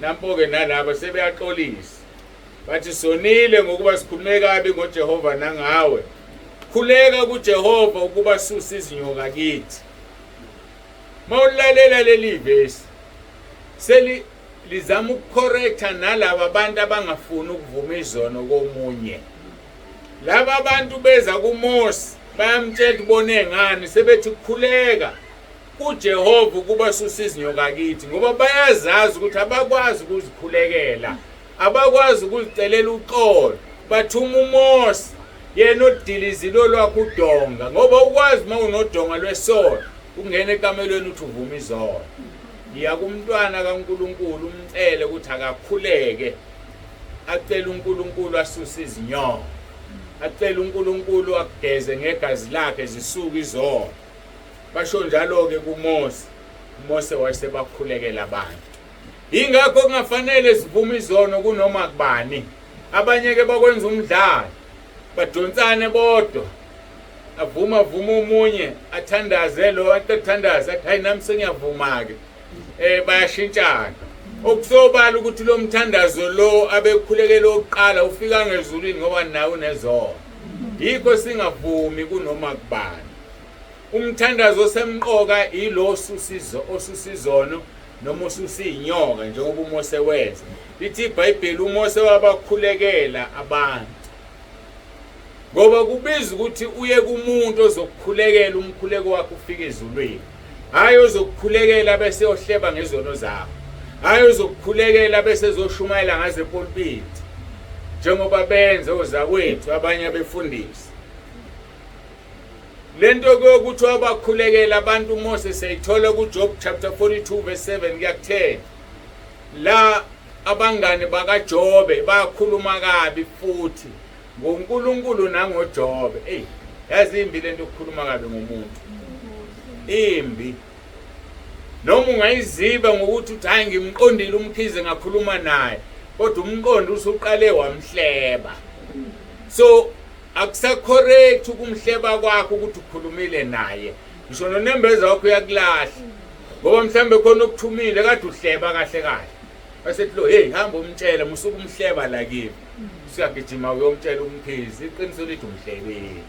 [SPEAKER 1] Nampo-ke nalaba sebeyaxolisa bathi sonile ngokuba sikhulume kabi ngoJehova nangawe. Khuleka kuJehova ukuba suse izinyoka kithi. Mawulalela leli vesi seli lizama ukucorrecta nalaba abantu abangafuni ukuvuma izono komunye. Laba abantu beza kuMose bayamtshela ubone ngani, sebethi khuleka kuJehova ukuba suse izinyoka kithi, ngoba bayazazi ukuthi abakwazi ukuzikhulekela, abakwazi ukuzicelela uxolo. Bathuma uMose yena odilizile olwakhe udonga, ngoba ukwazi uma unodonga lwesono ungena ekamelweni uthi uvuma izono. Yiya kumntwana kaNkulunkulu umcele ukuthi akakhuleke, acele uNkulunkulu asuse izinyoka, acele uNkulunkulu akugeze ngegazi lakhe zisuke izono. Basho njalo-ke kuMose. uMose wayesebakhulekela abantu. Yingakho kungafanele sivume izono kunoma kubani. Abanye-ke bakwenza umdlalo, badonsane bodwa, avuma avuma omunye, athandaze lo, athandaze athi hayi nami sengiyavuma-ke. Bayashintshana. Okusobala ukuthi lo mthandazo lo abekhulekela oqala ufika ngezulwini ngoba nawe unezono. Yikho singavumi kunoma kubani. Umthandazo osemqoka ilo osusizo osusizono noma osusiyinyoka njengoba uMose wenza. Lithi iBhayibheli uMose wabakhulekela abantu. Ngoba kubiza ukuthi uye kumuntu ozokukhulekela umkhuleko wakhe ufike ezulwini. Hayi ozokukhulekela bese yohleba ngezono zakho. Hayi ozokukhulekela bese ezoshumayela ngaze pulpit. Njengoba benze ozakwethu abanye abefundisi. Lento kokuthi wabakhulekela abantu uMose siyayithola kuJob chapter 42 verse 7 kuya ku-10. La abangani bakaJobe bakhuluma kabi futhi ngoNkulunkulu nangoJobe. Ey, yazi imbi lento yokukhuluma kabi ngomuntu. Imbi. Noma ungayiziba ngokuthi uthi hayi ngimqondile uMkhize ngakhuluma naye, kodwa umqondo usuqale wamhleba. So akusacorrect ukumhleba kwakho ukuthi ukhulumile naye. Ngisho nonembeza wakho uyakulahla. Ngoba mhlambe khona okuthumile kade uhleba kahle kahle. Wasethi lo hey hamba umtshele musuke umhleba la kimi. Usuyagijima uyomtshela uMkhize iqiniso lithi umhlebile.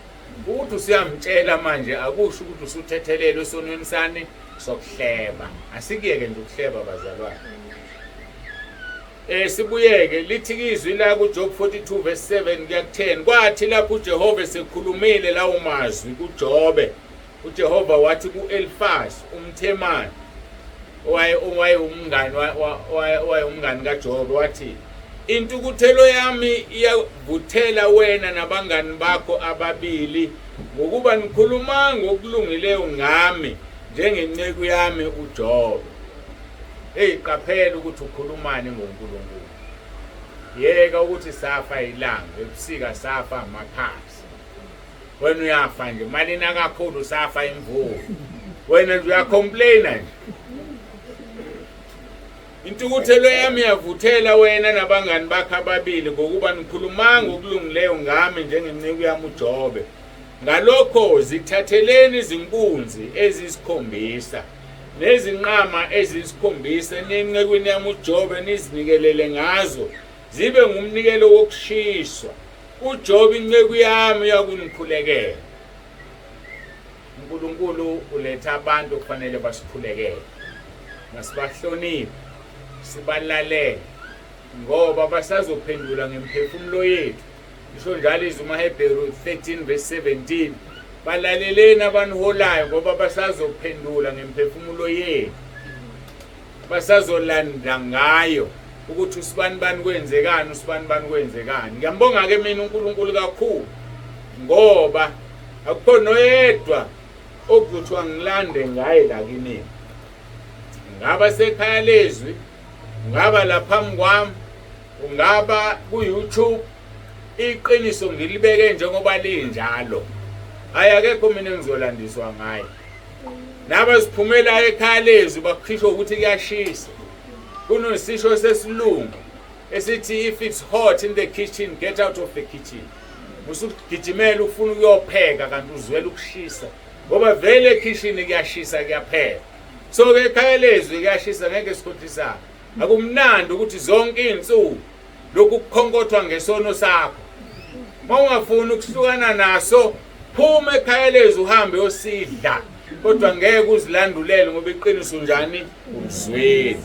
[SPEAKER 1] Ukuthi usuyamtshela manje akusho ukuthi usuthethelelwe esonweni sani sokuhleba. Asikuyeke nje ukuhleba bazalwane. Sibuyeke lithi izwi la kuJob 42 verse 7 kuya ku-10 kwathi lapho uJehova esekhulumile lawo mazwi kuJobe uJehova wathi ku-Elifaz umThemani owayewumngani owayewumngani kaJobe wathi intukuthelo yami iyavuthela wena nabangani bakho ababili ngokuba nikhuluma ngokulungileyo ngami njengenceku yami uJobe. Hey qaphela ukuthi ukhulumani ngoNkulunkulu. Yeka ukuthi safa ilanga ebusika safa amakhasi. Wena uyafa nje malina kakhulu safa imvula. Wena nje uyacomplaina nje. Intukuthelo yami yavuthela wena nabangani bakho ababili ngokuba nikhulumanga okulungileyo ngami njengenceku yami uJobe. Ngalokho zithatheleni izinkunzi eziyisikhombisa nezinqama eziyisikhombisa nencekwini yami uJobe nizinikelele ngazo zibe ngumnikelo wokushiswa. UJobe inceku yami uyakunikhulekela. uNkulunkulu uletha abantu okufanele basikhulekele. Masibahloniphe, sibalalele ngoba basazophendula ngemphefumulo yethu. Isho njalo izwi umaHebheru 13 verse 17. Balaleleni abaniholayo ngoba basazophendula ngemphefumulo yethu. Basazolanda ngayo ukuthi usibani bani kwenzekani usibani bani kwenzekani. Ngiyambonga ke mina uNkulunkulu kakhulu ngoba akukho noyedwa okuzothiwa ngilande ngaye la kinina. Ngaba sekhaya lezwi, ngaba lapha kwami, ungaba ku-YouTube iqiniso ngilibeke njengoba linjalo. Hayi akekho mina engizolandiswa ngaye. Nabaziphumela ekhaya lezwi bakhishwa ukuthi kuyashisa. Kunosisho sesilungu esithi if it's hot in the kitchen get out of the kitchen. Usugijimela ufuna ukuyopheka kanti uzwela ukushisa ngoba vele ekhishini kuyashisa kuyapheka. So ke ekhaya lezwi kuyashisa ngeke sikhohlisane. Akumnandi ukuthi zonke izinsuku lokhu kukhonkothwa ngesono sakho. Uma ungafuni ukuhlukana naso phuma ekhaya lezwi uhambe uyosidla kodwa ngeke uzilandulele ngoba iqiniso njani ulizwile.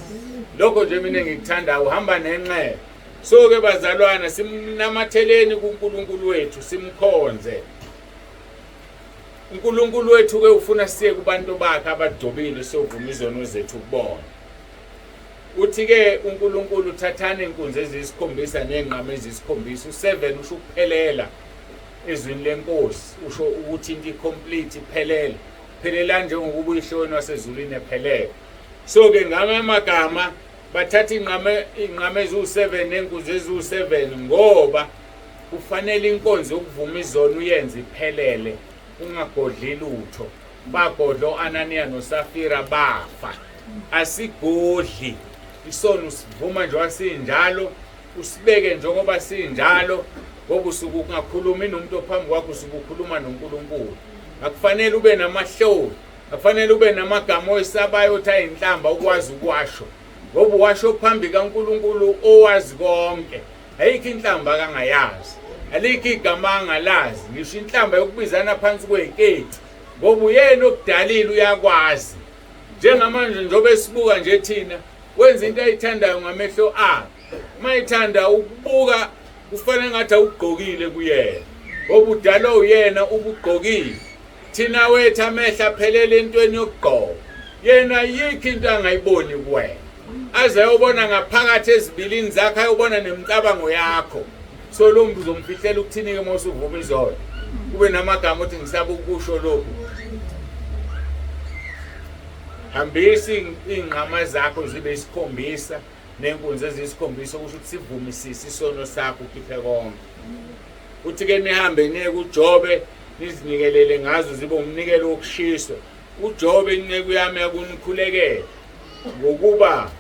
[SPEAKER 1] Lokho nje mina engikuthandayo uhamba nenxeba. So ke bazalwana simnamatheleni kuNkulunkulu wethu simkhonze. uNkulunkulu wethu ke ufuna siye kubantu bakhe abadobile siyovuma izono zethu kubona. Uthi ke uNkulunkulu thathani inkunzi eziyisikhombisa nezinqama eziyisikhombisa u7 usho ukuphelela ezwini lenkosi usho ukuthi into icomplete iphelele phelela njengokuba uyihlo wenu wasezulwini ephelele. So ke ngama amagama bathatha inqama inqama eziwu7 nenkunzi eziwu7 ngoba kufanele inkonzo yokuvuma izono uyenze iphelele ungagodli lutho. Bagodla o-Ananiya noSafira bafa. Asigodli isono usivuma njengoba sinjalo usibeke njengoba sinjalo ngoba usuke ungakhulumi nomuntu ophambi kwakho usuke ukhuluma noNkulunkulu. Akufanele ube namahloni. Akufanele ube namagama oyisabayo othi ayinhlamba ukwazi ukwasho, ngoba uwasho phambi kaNkulunkulu owazi konke. Ayikho inhlamba akangayazi, alikho igama angalazi, ngisho inhlamba yokubizana phansi kwey'keti, ngoba uyena okudalile, uyakwazi. Njengamanje njengoba esibuka nje thina, wenza into ayithandayo ngamehlo akhe. Uma ethanda ukubuka kufanele ngathi awugqokile kuyena, ngoba udalwa uyena ubugqokile. Thina wethu amehlo aphelele entweni yokugqoka, yena ayikho into angayiboni kuwena, aze ayobona ngaphakathi ezibilini zakho, ayobona nemicabango yakho. So lo muntu uzomfihlela ukuthini-ke uma usuvuma izono, kube namagama othi ngisaba ukusho lokhu. Hambisa iy'nqama zakho zibe isikhombisa nenkunzi eziyisikhombisa, okusho ukuthi sivumisise isono sakho, ukhiphe konke. Uthi-ke nihambe niye kuJobe, nizinikelele ngazo zibe umnikelo wokushiswa. UJobe inceku yami yakunikhulekela, ngokuba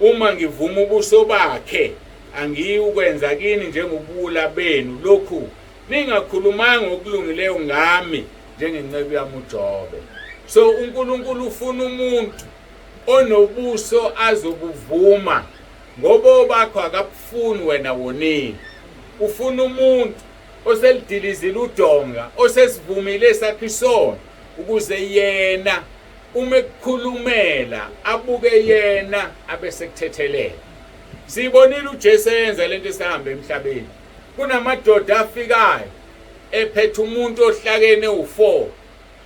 [SPEAKER 1] uma ngivuma ubuso bakhe angiyukwenza kini njengobuwula benu, lokhu ningakhulumanga okulungileyo ngami njengenceku yami uJobe. So uNkulunkulu ufuna umuntu onobuso azobuvuma, ngoba obakho akabufuni wena wonile. Ufuna umuntu oselidilizile udonga, osesivumile esakhe isono, ukuze yena uma ekukhulumela abuke yena abesekuthethelela. Siyibonile uJesu eyenza lento esahamba emhlabeni. Kunamadoda afikayo ephethe umuntu ohlakene u4,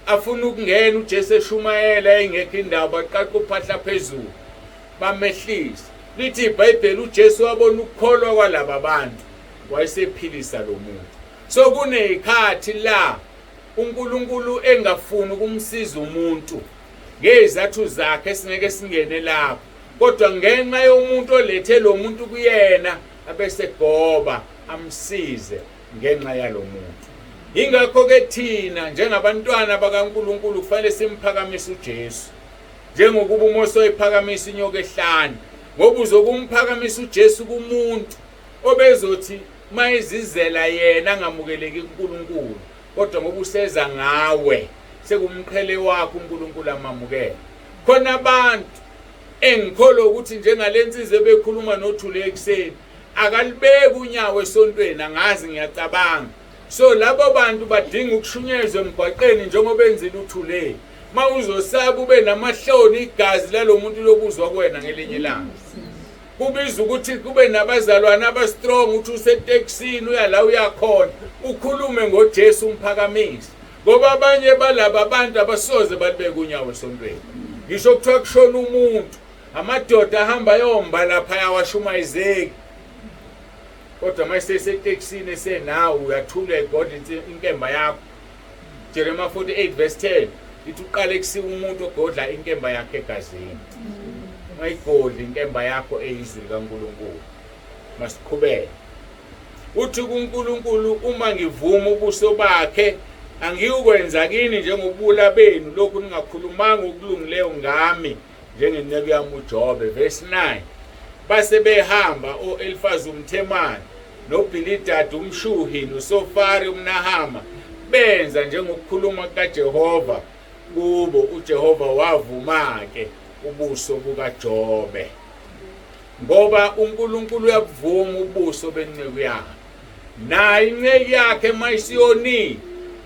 [SPEAKER 1] afuna ukungena uJesu eshumayela, engekho indawo, baqaqa uphahla phezulu bamehlisa. Lithi iBhayibheli uJesu wabona ukukholwa kwalaba bantu, wayesephilisa lo muntu. So kunezikhathi la uNkulunkulu engafuni ukumsiza umuntu ngezathu zakhe, singeke singene lapho, kodwa ngenxa yomuntu olethe lo muntu kuyena abese goba amsize ngenxa yalo muntu. Ingakho ke thina njengabantwana bakaNkulunkulu kufanele simphakamise uJesu, njengokuba uMose wayephakamisa inyoka ehlane, ngoba uzokumphakamisa uJesu kumuntu obezothi mayezizela yena angamukeleki kuNkulunkulu, kodwa ngoba useza ngawe sekumqhele wakho uNkulunkulu amamukele. Khona abantu engikholwa ukuthi njengalensizwa ebekhuluma noThule ekuseni, akalibeki unyawo esontweni, angazi, ngiyacabanga. So labo bantu badinga ukushunyezwa emgwaqeni njengoba enzile uThule. Ma uzosaba ube namahloni, igazi lalo muntu lobuzwa kuwena ngelinye ilanga. Kubiza ukuthi kube nabazalwane abastrong, uthi usetekisini uya la uyakhona, ukhulume ngoJesu umphakamise, ngoba abanye balaba abantu abasoze balibeke unyawo esontweni. Ngisho kuthiwa kushona umuntu, amadoda ahamba yomba lapha yawashumayezeki, kodwa uma esesetekisini esenawe uyathula, egodla inkemba yakho. Jeremiah 48 verse 10 ithi uqale kusiwa umuntu ogodla inkemba yakhe egazini. Ungayigodli inkemba yakho eyizwi likaNkulunkulu. Masiqhubeke. Uthi kuNkulunkulu, uma ngivuma ubuso bakhe angiyukwenza kini njengobula benu, lokhu ningakhulumanga okulungileyo ngami njengenceku yami uJobe. Verse 9, base behamba o-Elifazi umThemani noBhilidadi umShuhi noSofari umNahama, benza njengokukhuluma kukaJehova kubo. UJehova wavuma-ke ubuso bukaJobe, ngoba uNkulunkulu uyabuvuma ubuso benceku yakhe. Nayo inceku yakhe mayisiyonile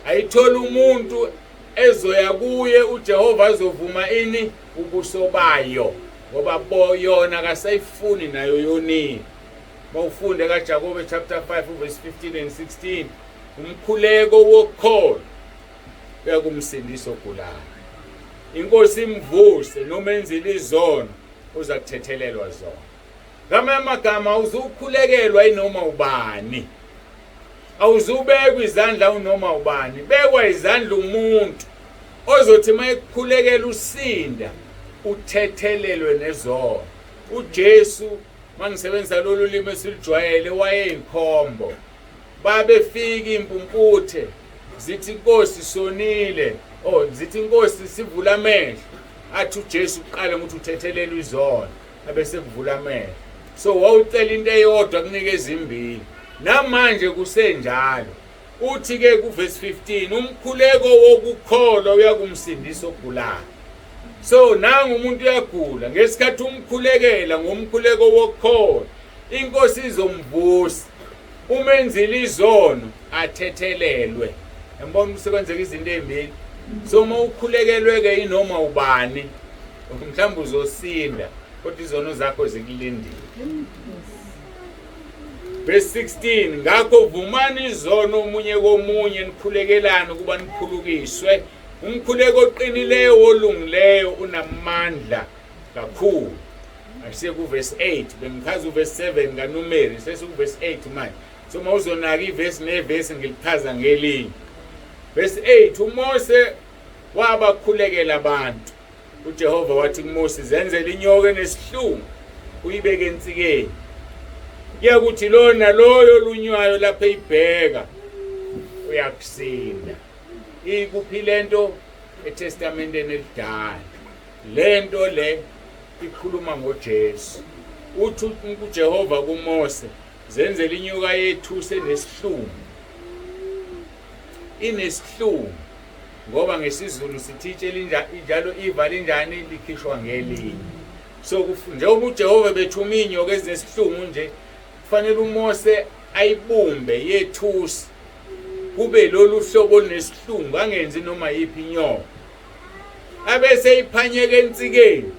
[SPEAKER 1] ayithola umuntu ezoya kuye, uJehova azovuma ini ubuso bayo, ngoba yona akasayifuni nayo yonile. Mawufunde kaJakobe chapter 5 verse 15 and 16, umkhuleko wokholo uyakumsindisa ogulayo, inkosi imvuse, noma enzile izono uza kuthethelelwa zona. Ngamanye amagama awuzukhulekelwa inoma ubani, awuzubekwa izandla unoma ubani, bekwa izandla umuntu ozothi mayekukhulekela usinda uthethelelwe nezono. uJesu, mangisebenzisa lolu limi esilijwayele, wayeyikhombo. Babefika impumputhe zithi inkosi sonile, oh zithi inkosi sivula amehlo, athi uJesu uqale ngokuthi uthethelelwe izono abese kuvula amehlo. So wawucela into eyodwa kunika ezimbili. Namanje kusenjalo. Uthi ke kuverse 15 umkhuleko wokukholwa uyakumsindisa ogulayo. So nangu umuntu uyagula ngesikhathi umkhulekela ngomkhuleko wokukholwa inkosi izomvusa umenzile izono athethelelwe. Yambona usekwenzeka izinto ezimbili. So uma ukhulekelwe ke inoma ubani mhlawumbe uzosinda kodwa izono zakho zikulindile. Verse 16 ngakho vumani izono omunye komunye nikhulekelane ukuba niphulukiswe umkhuleko oqinileyo wolungileyo unamandla kakhulu. Asiye kuverse 8 bengichaza uverse 7 kaNumeri sesikuverse 8 manje. So uma uzonaka ivesi nevesi ngilichaza ngelinye. Verse 8 uMose wabakhulekela abantu. UJehova wathi kuMose zenzele inyoka enesihlungu uyibeke ensikeni. Kuyakuthi lona loyo olunywayo lapho eyibheka uyakusinda. Ikuphi lento eTestamenteni elidala? Lento le ikhuluma ngoJesu. Uthi uJehova kuMose zenzele inyoka yethusi enesihlungu. Inesihlungu ngoba ngesiZulu sithi itshe linjalo iva linjani likhishwa ngelinye. So njengoba uJehova bethuma inyoka ezinesihlungu nje kufanele uMose ayibumbe yethusi kube lolu hlobo olunesihlungu angenzi noma yiphi inyoka abese iphanyeka ensikeni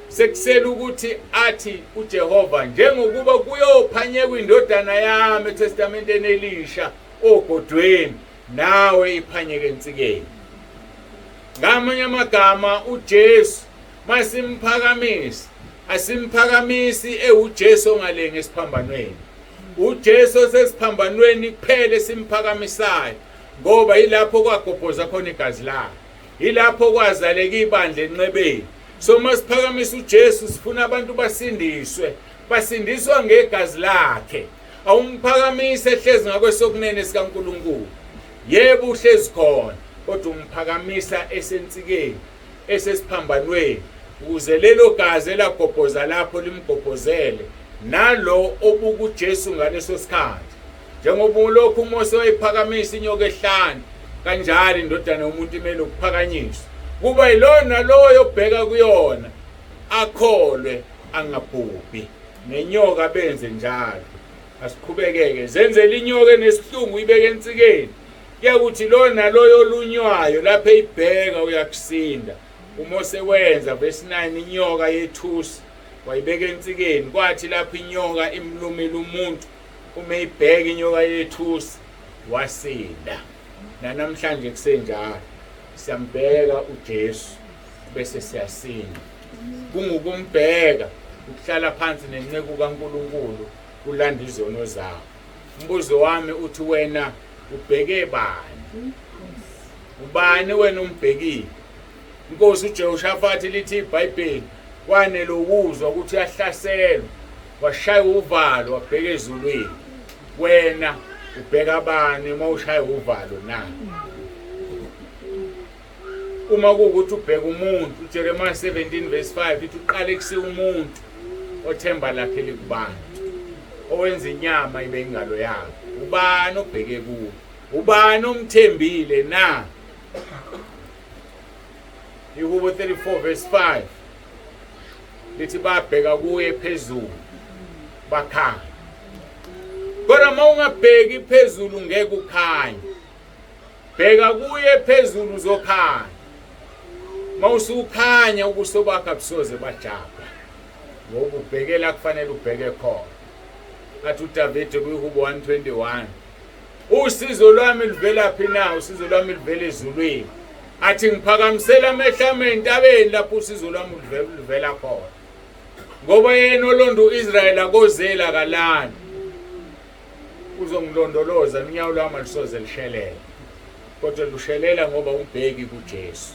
[SPEAKER 1] sekusela ukuthi athi uJehova njengokuba kuyophanyekwa indodana yami eTestamenteni elisha ogodweni nawe iphanyeke ensikeni. Ngamanye amagama uJesu masimphakamisa asimphakamisi ewuJesu ongalengi esiphambanweni. uJesu osesiphambanweni kuphela esimphakamisayo ngoba yilapho kwagobhoza khona igazi lakhe, yilapho kwazaleka ibandla enxebeni. So uma siphakamisa uJesu sifuna abantu basindiswe, basindiswa ngegazi lakhe. Awumphakamise ehlezi ngakwesokunene sikaNkulunkulu. Yebo uhlezi khona, kodwa umphakamisa esensikeni, esesiphambanweni, ukuze lelo gazi elagobhoza lapho limgobhozele nalo obuka uJesu ngaleso sikhathi. Njengoba ulokhu uMose wayiphakamisa inyoka ehlane, kanjalo indodana yomuntu imele ukuphakanyiswa. Kuba yilona loyo obheka kuyona akholwe angabhubhi. Nenyoka benze njalo. Asiqhubekeke. Zenzele inyoka enesihlungu uyibeke ensikeni. Kuyakuthi lo naloyo olunywayo lapho eyibheka uyakusinda. UMose wenza verse 9 inyoka yethusi wayibeka ensikeni kwathi lapho inyoka imlumile umuntu uma eyibheka inyoka yethusi wasinda. Nanamhlanje kusenjalo. Siyambheka uJesu bese siyasinda. Kungukumbheka ukuhlala phansi nenceku kaNkulunkulu ulanda izono zakho. Umbuzo wami uthi wena ubheke bani? Ubani wena umbhekile? Inkosi uJehoshafati lithi iBhayibheli kwanele ukuzwa ukuthi uyahlaselwa washaya uvalo wabheka ezulwini. Wena ubheka bani uma ushaya uvalo na? Uma kuwukuthi ubheka umuntu, uJeremiah 17 verse 5 ithi uqalekise umuntu othemba lakhe likubantu, owenza inyama ibe ingalo yakhe. Ubani obheke kuwe? Ubani omthembile na? Ihubo 34 verse 5 lithi babheka kuye phezulu bakhanya. Kodwa uma ungabheki phezulu ngeke ukhanye. Bheka kuye phezulu uzokhanya. Mawusukhanya ubuso bakho abusoze bajabha. Ngoba ubheke la kufanele ubheke khona. Athi uDavide kwiHubo 121 Usizo lwami luvela phi na? Usizo lwami luvela ezulwini. Athi ngiphakamisela amehlo ami entabeni lapho usizo lwami luvela khona. Ngoba yena olonda uIsrayeli akozela kalani. Uzongilondoloza unyawo lwami alusoze lushelele. Kodwa lushelela ngoba umbheki kuJesu.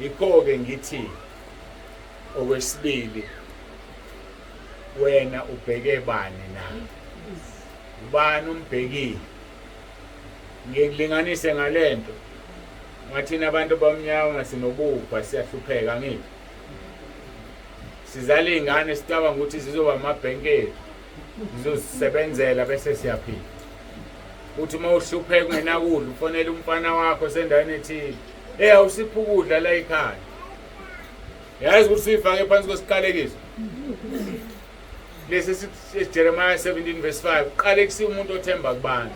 [SPEAKER 1] Yikho-ke ngithi okwesibili wena ubheke bani na? Ubani umbhekile? Ngikulinganise ngalento. Ngathina abantu abamnyama sinobubha siyahlupheka angithi. Sizala iy'ngane sicabanga ukuthi zizoba amabhenki ethu. Zizosebenzela bese siyaphila. Uthi uma uhlupheka ungenakudla ufonele umfana wakho sendaweni ethile. Hey awusiphi ukudla la ekhaya. Yazi ukuthi uyifake phansi kwesiqalekiso. Lesi Jeremiah 17 verse 5 uqalekisiwe umuntu othemba kubantu.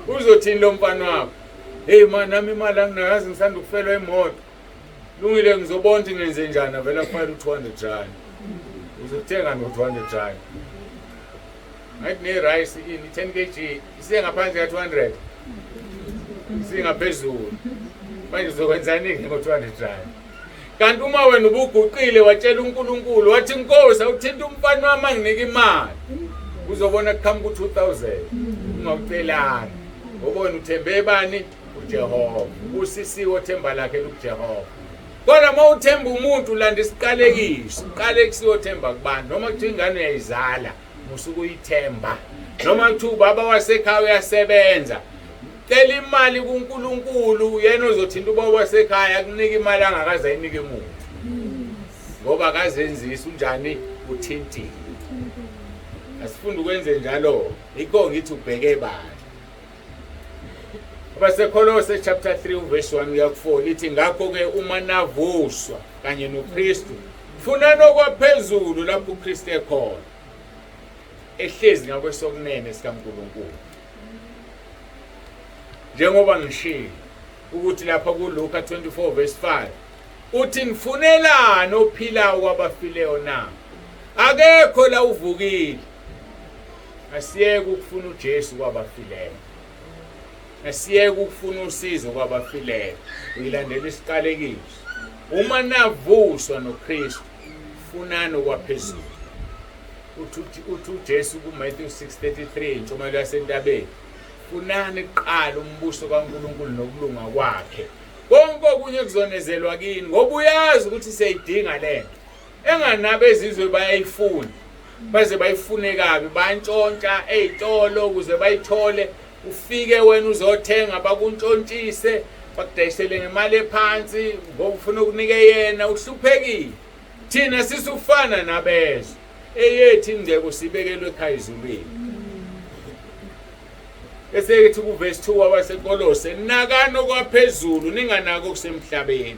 [SPEAKER 1] Uzothini lo mfana wakho? Hey man nami imali anginayo yazi ngisanda ukufelwa imoto. Lungile ngizobona ukuthi ngenze njani avela kufakela u-200 rand. Uzothenga ngo-200 rand. Ngathi ne-rice ini 10 kg isiye ngaphansi ka-200. Isingaphezulu. Manje uzokwenzani-ke ngo-200 rand? Kanti uma wena ubuguqile watshela uNkulunkulu wathi Nkosi awuthinta umfana wami anginike imali. Uzobona kuqhamuka u-2000 ungawucelanga. Ngoba wena uthembe bani? uJehova. Ubusisiwe othemba lakhe lukuJehova. Kodwa uma uthemba umuntu ulanda isiqalekiso, uqalekisiwe othemba kubantu. Noma kuthiwa ingane uyayizala, musuke uyithemba. Noma kuthiwa ubaba wasekhaya uyasebenza, cela imali kuNkulunkulu, yena ozothinta ubaba wasekhaya akunike imali angakaze ayinike muntu. Ngoba akazenzisi unjani uthintile. Asifunde ukwenze njalo. Yikho ngithi ubheke bani. AbaseKolose chapter 3 uverse 1 kuya ku-4 lithi ngakho-ke uma navuswa kanye noKristu funani okwaphezulu lapho uKristu ekhona ehlezi ngakwesokunene sikaNkulunkulu. Njengoba ngishilo ukuthi lapha kuLuka 24 verse 5 uthi nifunelani ophilayo kwabafileyo na? Akekho la uvukile. Asiyeke ukufuna uJesu kwabafileyo. Asiyeke ukufuna usizo kwabafileyo. Uyilandela isiqalekiso. Uma navuswa noKristu, funani okwaphezulu. Uthi uJesu kuMatthew 6:33 intshumayelo yasentabeni, funani kuqala umbuso kaNkulunkulu nokulunga kwakhe. Konke okunye kuzonezelwa kini ngoba uyazi ukuthi siyayidinga lento. Enganabezizwe bayayifuna. Baze bayifune kabi, bantshontsha ey'tolo ukuze bayithole. Ufike wena uzothenga bakuntshontshise, bakudayisele ngemali ephansi ngoba ufuna ukunike yena, uhluphekile. Thina sisufana nabezwe. Eyethu ingcebo sibekelwe ekhaya ezulwini. Bese ethi kuvesi 2 wabaseKolose, nakani okwaphezulu ninganaki okusemhlabeni.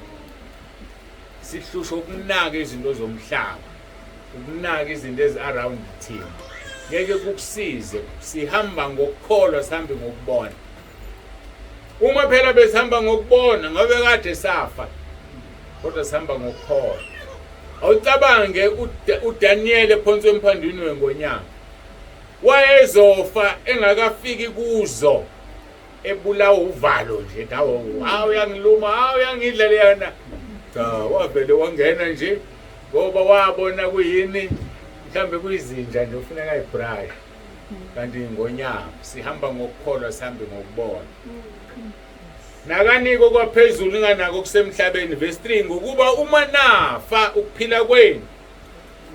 [SPEAKER 1] Sihlushwa ukunaka izinto zomhlaba, ukunaka izinto ezi-around thina. Ngeke kukusize, sihamba ngokukholwa, sihambe ngokubona. Uma phela besihamba ngokubona ngabe kade safa, kodwa sihamba ngokukholwa. Awucabange uDaniel ephonswe emphandwini wengonyama, wayezofa engakafiki kuzo ebulawa uvalo nje hawu hawu uyangiluma hawu uyangidla leyana cha wavele wangena nje ngoba wabona kuyini mhlambe kuyizinja nje ufuneka ayibrush kanti ngonyama sihamba ngokukholwa sihambe ngokubona nakaniko kwaphezulu inganako kusemhlabeni verse 3 ngokuba uma nafa ukuphila kwenu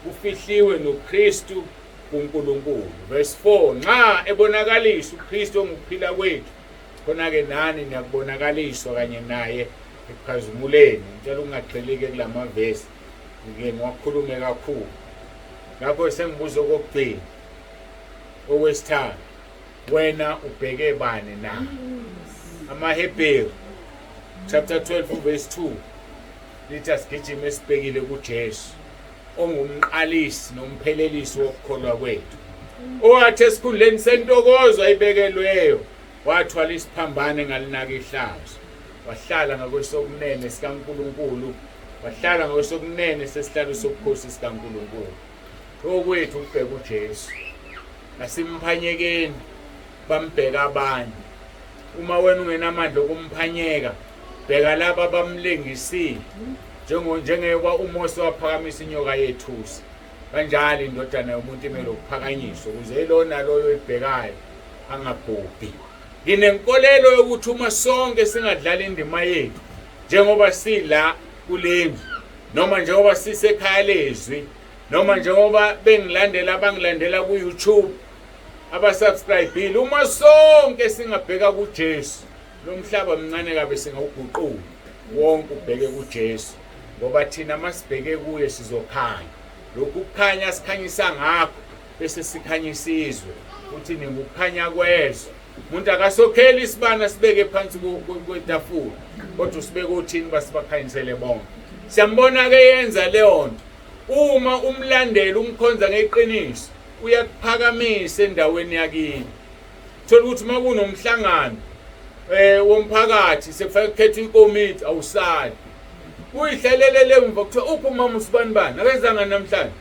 [SPEAKER 1] kufihliwe noKristu kuNkulunkulu. Verse 4 nxa ebonakalisa uKristu ongukuphila kwethu khona-ke nani niyakubonakaliswa kanye naye ekukhazimuleni. Ngicela ukungagxilike kulamavesi ngike ngiwakhulume kakhulu. Ngakho sengibuza okokugcina okwesithathu, wena ubheke bani na? AmaHebheru chapter 12 verse 2 lithi asigijime esibhekile kuJesu ongumqalisi nomphelelisi wokukholwa kwethu, owathi esikhundleni sentokozo ayibekelweyo wathwala isiphambano engalinaka ihlazo, wahlala ngakwesokunene sikaNkulunkulu, wahlala ngakwesokunene sesihlalo sobukhosi sikaNkulunkulu. Okwethu ukubheka uJesu, asimphanyekeni, bambheka abanye. Uma wena ungenamandla okumphanyeka, bheka laba abamlengisile, njengoba uMose waphakamisa inyoka yethusi, kanjalo indodana yomuntu imele ukuphakanyiswa, ukuze yilowo naloyo oyibhekayo angabhubhi. Nginenkolelo yokuthi uma sonke singadlala indima yethu, njengoba sila kulendlu, noma njengoba sisekhaya lezwi, noma njengoba bengilandela abangilandela ku-YouTube, abasubscribile, uma sonke singabheka kuJesu, lo mhlaba mncane kabi singawuguqula wonke ubheke kuJesu, ngoba thina masibheke kuye sizokhanya. Lokhu kukhanya sikhanyisa ngakho bese sikhanyisa izwe, uthi ningukukhanya kwezwe. Umuntu akasokheli isibana sibeke phansi kwetafula, kodwa usibeke othini basibakhanyisele bonke. Siyambona ke yenza leyo nto. Uma umlandela umkhonza ngeqiniso, uyakuphakamisa endaweni yakini. Thola ukuthi uma kunomhlangano womphakathi sekufanele kukhethwe ikomiti awusali. Uyihlalelele emva kuthiwa uphi umama usibanibani akezanga namhlanje.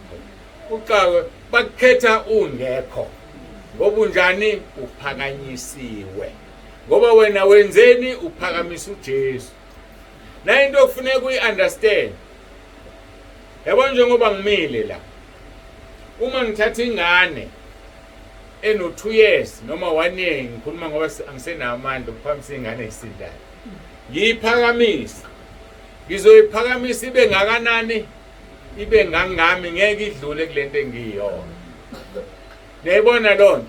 [SPEAKER 1] Uxakwe bakukhetha ungekho. Ngoba unjani uphakanyisiwe. Ngoba wena wenzeni uphakamisa uJesu. Na into okufuneka uyi-understand. Yabo njengoba ngimile la. Uma ngithatha ingane eno 2 years noma 1 year ngikhuluma ngoba angisenawo amandla okuphakamisa ingane esindayo. Ngiyiphakamisa. Ngizoyiphakamisa ibe ngakanani? Ibe ngangami ngeke idlule kulento engiyona. Niyayibona lona?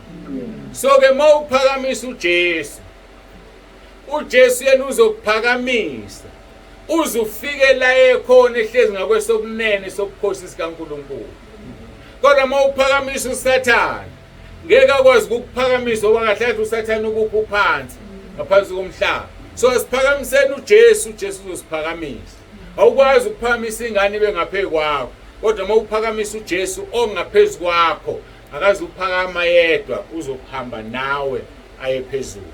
[SPEAKER 1] So ke mawuphakamisa uJesu, uJesu yena uzokuphakamisa uze ufike la ekhona ehlezi ngakwesokunene sobukhosi sikaNkulunkulu. Kodwa uma uphakamisa uSathane ngeke akwazi ukukuphakamisa ngoba kahle kahle uSathane ukuphi phansi ngaphansi komhlaba. So asiphakamiseni uJesu, uJesu uzosiphakamisa. Awukwazi ukuphakamisa ingane ibe ngaphezu kwakho, kodwa uma uphakamisa uJesu ongaphezu kwakho akaze uphakama yedwa, uzokuhamba nawe aye phezulu.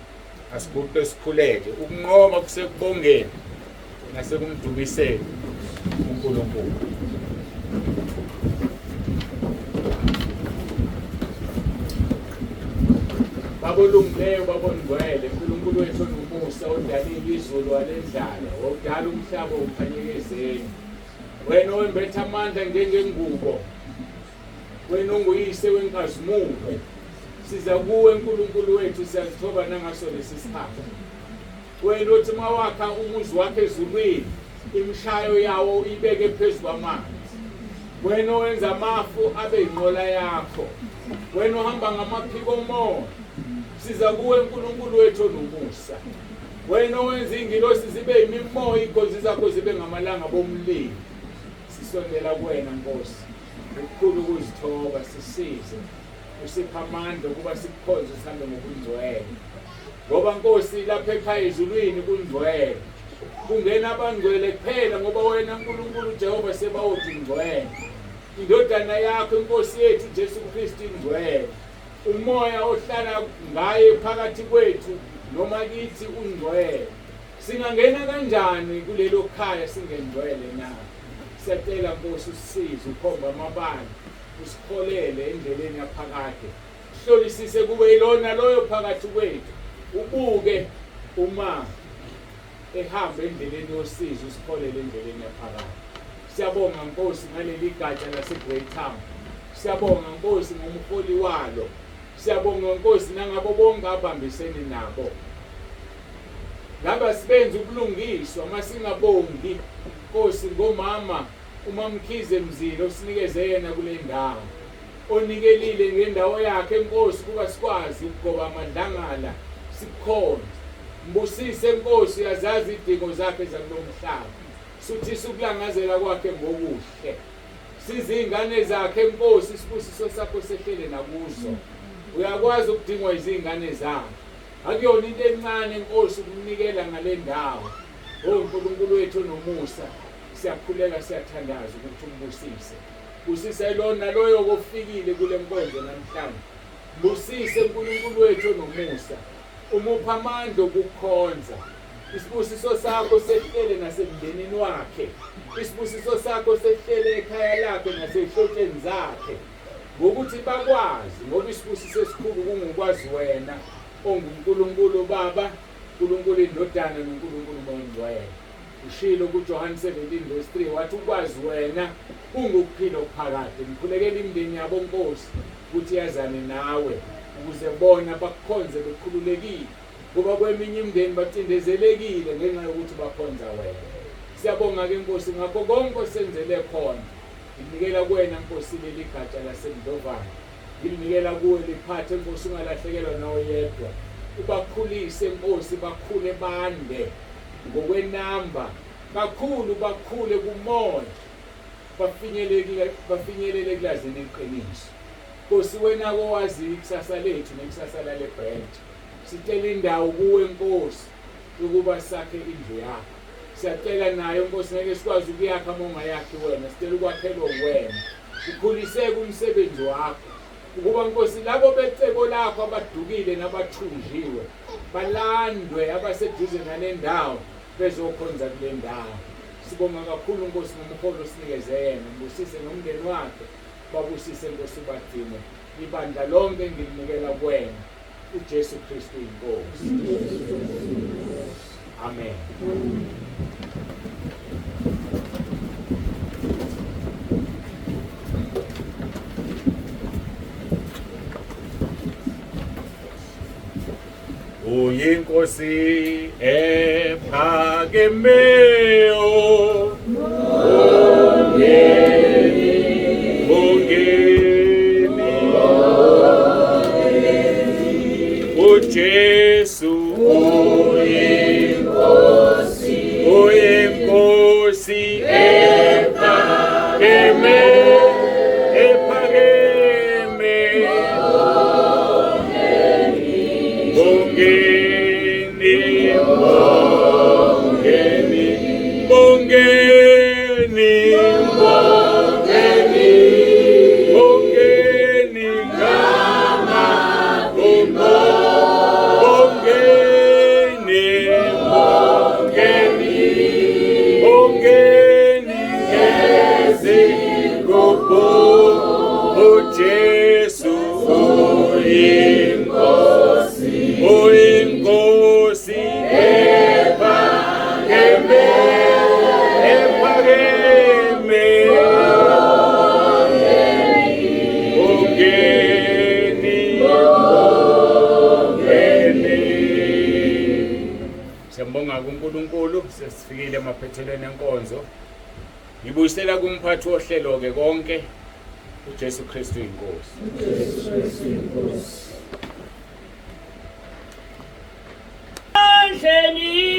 [SPEAKER 1] Asiguqe sikhuleke. Ukunqoba kusekubongeni nasekumdumiseni uNkulunkulu. Baba olungileyo, Baba ongcwele, uNkulunkulu wethu onomusa odalile izulu walendlala, wawudala umhlaba uwufanyekezeni. Wena owembetha amandla njengengubo, wena onguyise wenkazimulo. Siza kuwe uNkulunkulu wethu, siyazithoba nangaso lesi sikhathi. Wena othi uma wakha umuzi wakho ezulwini, imishayo yawo ibeke phezu kwamanzi. Wena owenza amafu abe yinqola yakho. Wena ohamba ngamaphiko omoya. Siza kuwe uNkulunkulu wethu onomusa. Wena owenza ingilosi zibe imimoya, izikhonzi zakho zibe ngamalanga bomlilo. Sisondela kuwena Nkosi. Ngokukhulu ukuzithoba sisize. Usipha amandla ukuba sikukhonze sihambe ngokungcwele. Ngoba Nkosi lapha ekhaya ezulwini kungcwele. Kungena abangcwele kuphela ngoba wena uNkulunkulu uJehova Sebawoti ungcwele. Indodana yakho inkosi yethu Jesu Kristu ingcwele. Umoya ohlala ngaye phakathi kwethu noma kithi ungcwele. Singangena kanjani kulelo khaya singengcwele na? Siyacela Nkosi usisize ukhomba amabala usiholele endleleni yaphakade. Hlolisise kube yilona loyo phakathi kwethu. Ubuke uma ehamba endleleni yosizo usiholele endleleni yaphakade. Siyabonga Nkosi ngaleli gatsha lase-Greytown. Siyabonga Nkosi ngomholi walo. Siyabonga Nkosi nangabo bonke abambisene nabo. Ngaba sibenza ubulungiswa masingabongi Nkosi ngomama uMamkhize Mzila osinikeze yena kule ndawo. Onikelile ngendawo yakhe Nkosi kuba sikwazi ukugoba amadlangala sikukhonze. Mbusise Nkosi uyazazi idingo zakhe zakulomhlaba. Suthisa ukulangazela kwakhe ngokuhle. Siza izingane zakhe Nkosi isibusiso sakho sehlele nakuzo. Uyakwazi ukudingwa izingane zakhe. Akuyona into encane Nkosi ukunikela ngale ndawo. Oh uNkulunkulu wethu onomusa, siyakhuleka siyathandaza ukuthi umbusise. Busise lona loyo ofikile kule nkonzo namhlanje. Busise uNkulunkulu wethu onomusa. Umupha amandla okukhonza. Isibusiso sakho sehlele nasemndenini wakhe. Isibusiso sakho sehlele ekhaya lakhe nasehlotsheni zakhe. Ngokuthi bakwazi ngoba isibusiso esikhulu kungukwazi wena onguNkulunkulu Baba, uNkulunkulu iNdodana noNkulunkulu Moya Ongcwele. Ushilo kuJohane 17 verse 3 wathi ukwazi wena kungukuphila okuphakade. Ngikhulekela imindeni yabo Nkosi ukuthi yazane nawe ukuze bona bakukhonze bekhululekile. Ngoba kweminye imindeni bacindezelekile ngenxa yokuthi bakhonza wena. Siyabonga ke Nkosi ngakho konke osenzele khona. Nginikela kuwena Nkosi leli gatsha laseMdlovana. Ngilinikela kuwe liphathe Nkosi ungalahlekelwa nawoyedwa. Ubakhulise Nkosi bakhule bande ngokwenamba kakhulu bakhule kumoya bafinyelele bafinyelele kulazini iqiniso. Nkosi wena kowazi ikusasa lethu nekusasa lale branch. Sicela indawo kuwe Nkosi ukuba sakhe indlu yakho. Siyacela nayo Nkosi ngeke sikwazi ukuyakha uma ungayakhi wena. Sicela ukwakhelwa wena. Ukhuliseke umsebenzi wakho. Ukuba Nkosi labo becebo lakho abadukile nabathunjiwe balandwe abaseduze nale ndawo bezokhonza kule ndawo. Sibonga kakhulu Nkosi ngomholo osinikeze yena. Mbusise nomndeni wakhe. Babusise Nkosi ubagcine. Ibandla lonke ngilinikela kuwena. uJesu Kristu inkosi. Amen. Uyinkosi ephakemeyo Ungeni uJesu uyinkosi uyinkosi ephakeme ephakeme Bongeni bongeni bongeni bongeni bongeni ngama bongo bongeni bongeni bongeni ngezigubhu uJesu uyinkosi uyinkosi ephakeme ephakeme ungeni ungeni. Siyambonga kuNkulunkulu, sesifikile emaphethelweni enkonzo. Ngibuyisela kumphathi wohlelo ke konke uJesu Kristu inkosi.
[SPEAKER 2] uJesu Kristu inkosi.
[SPEAKER 3] Andleni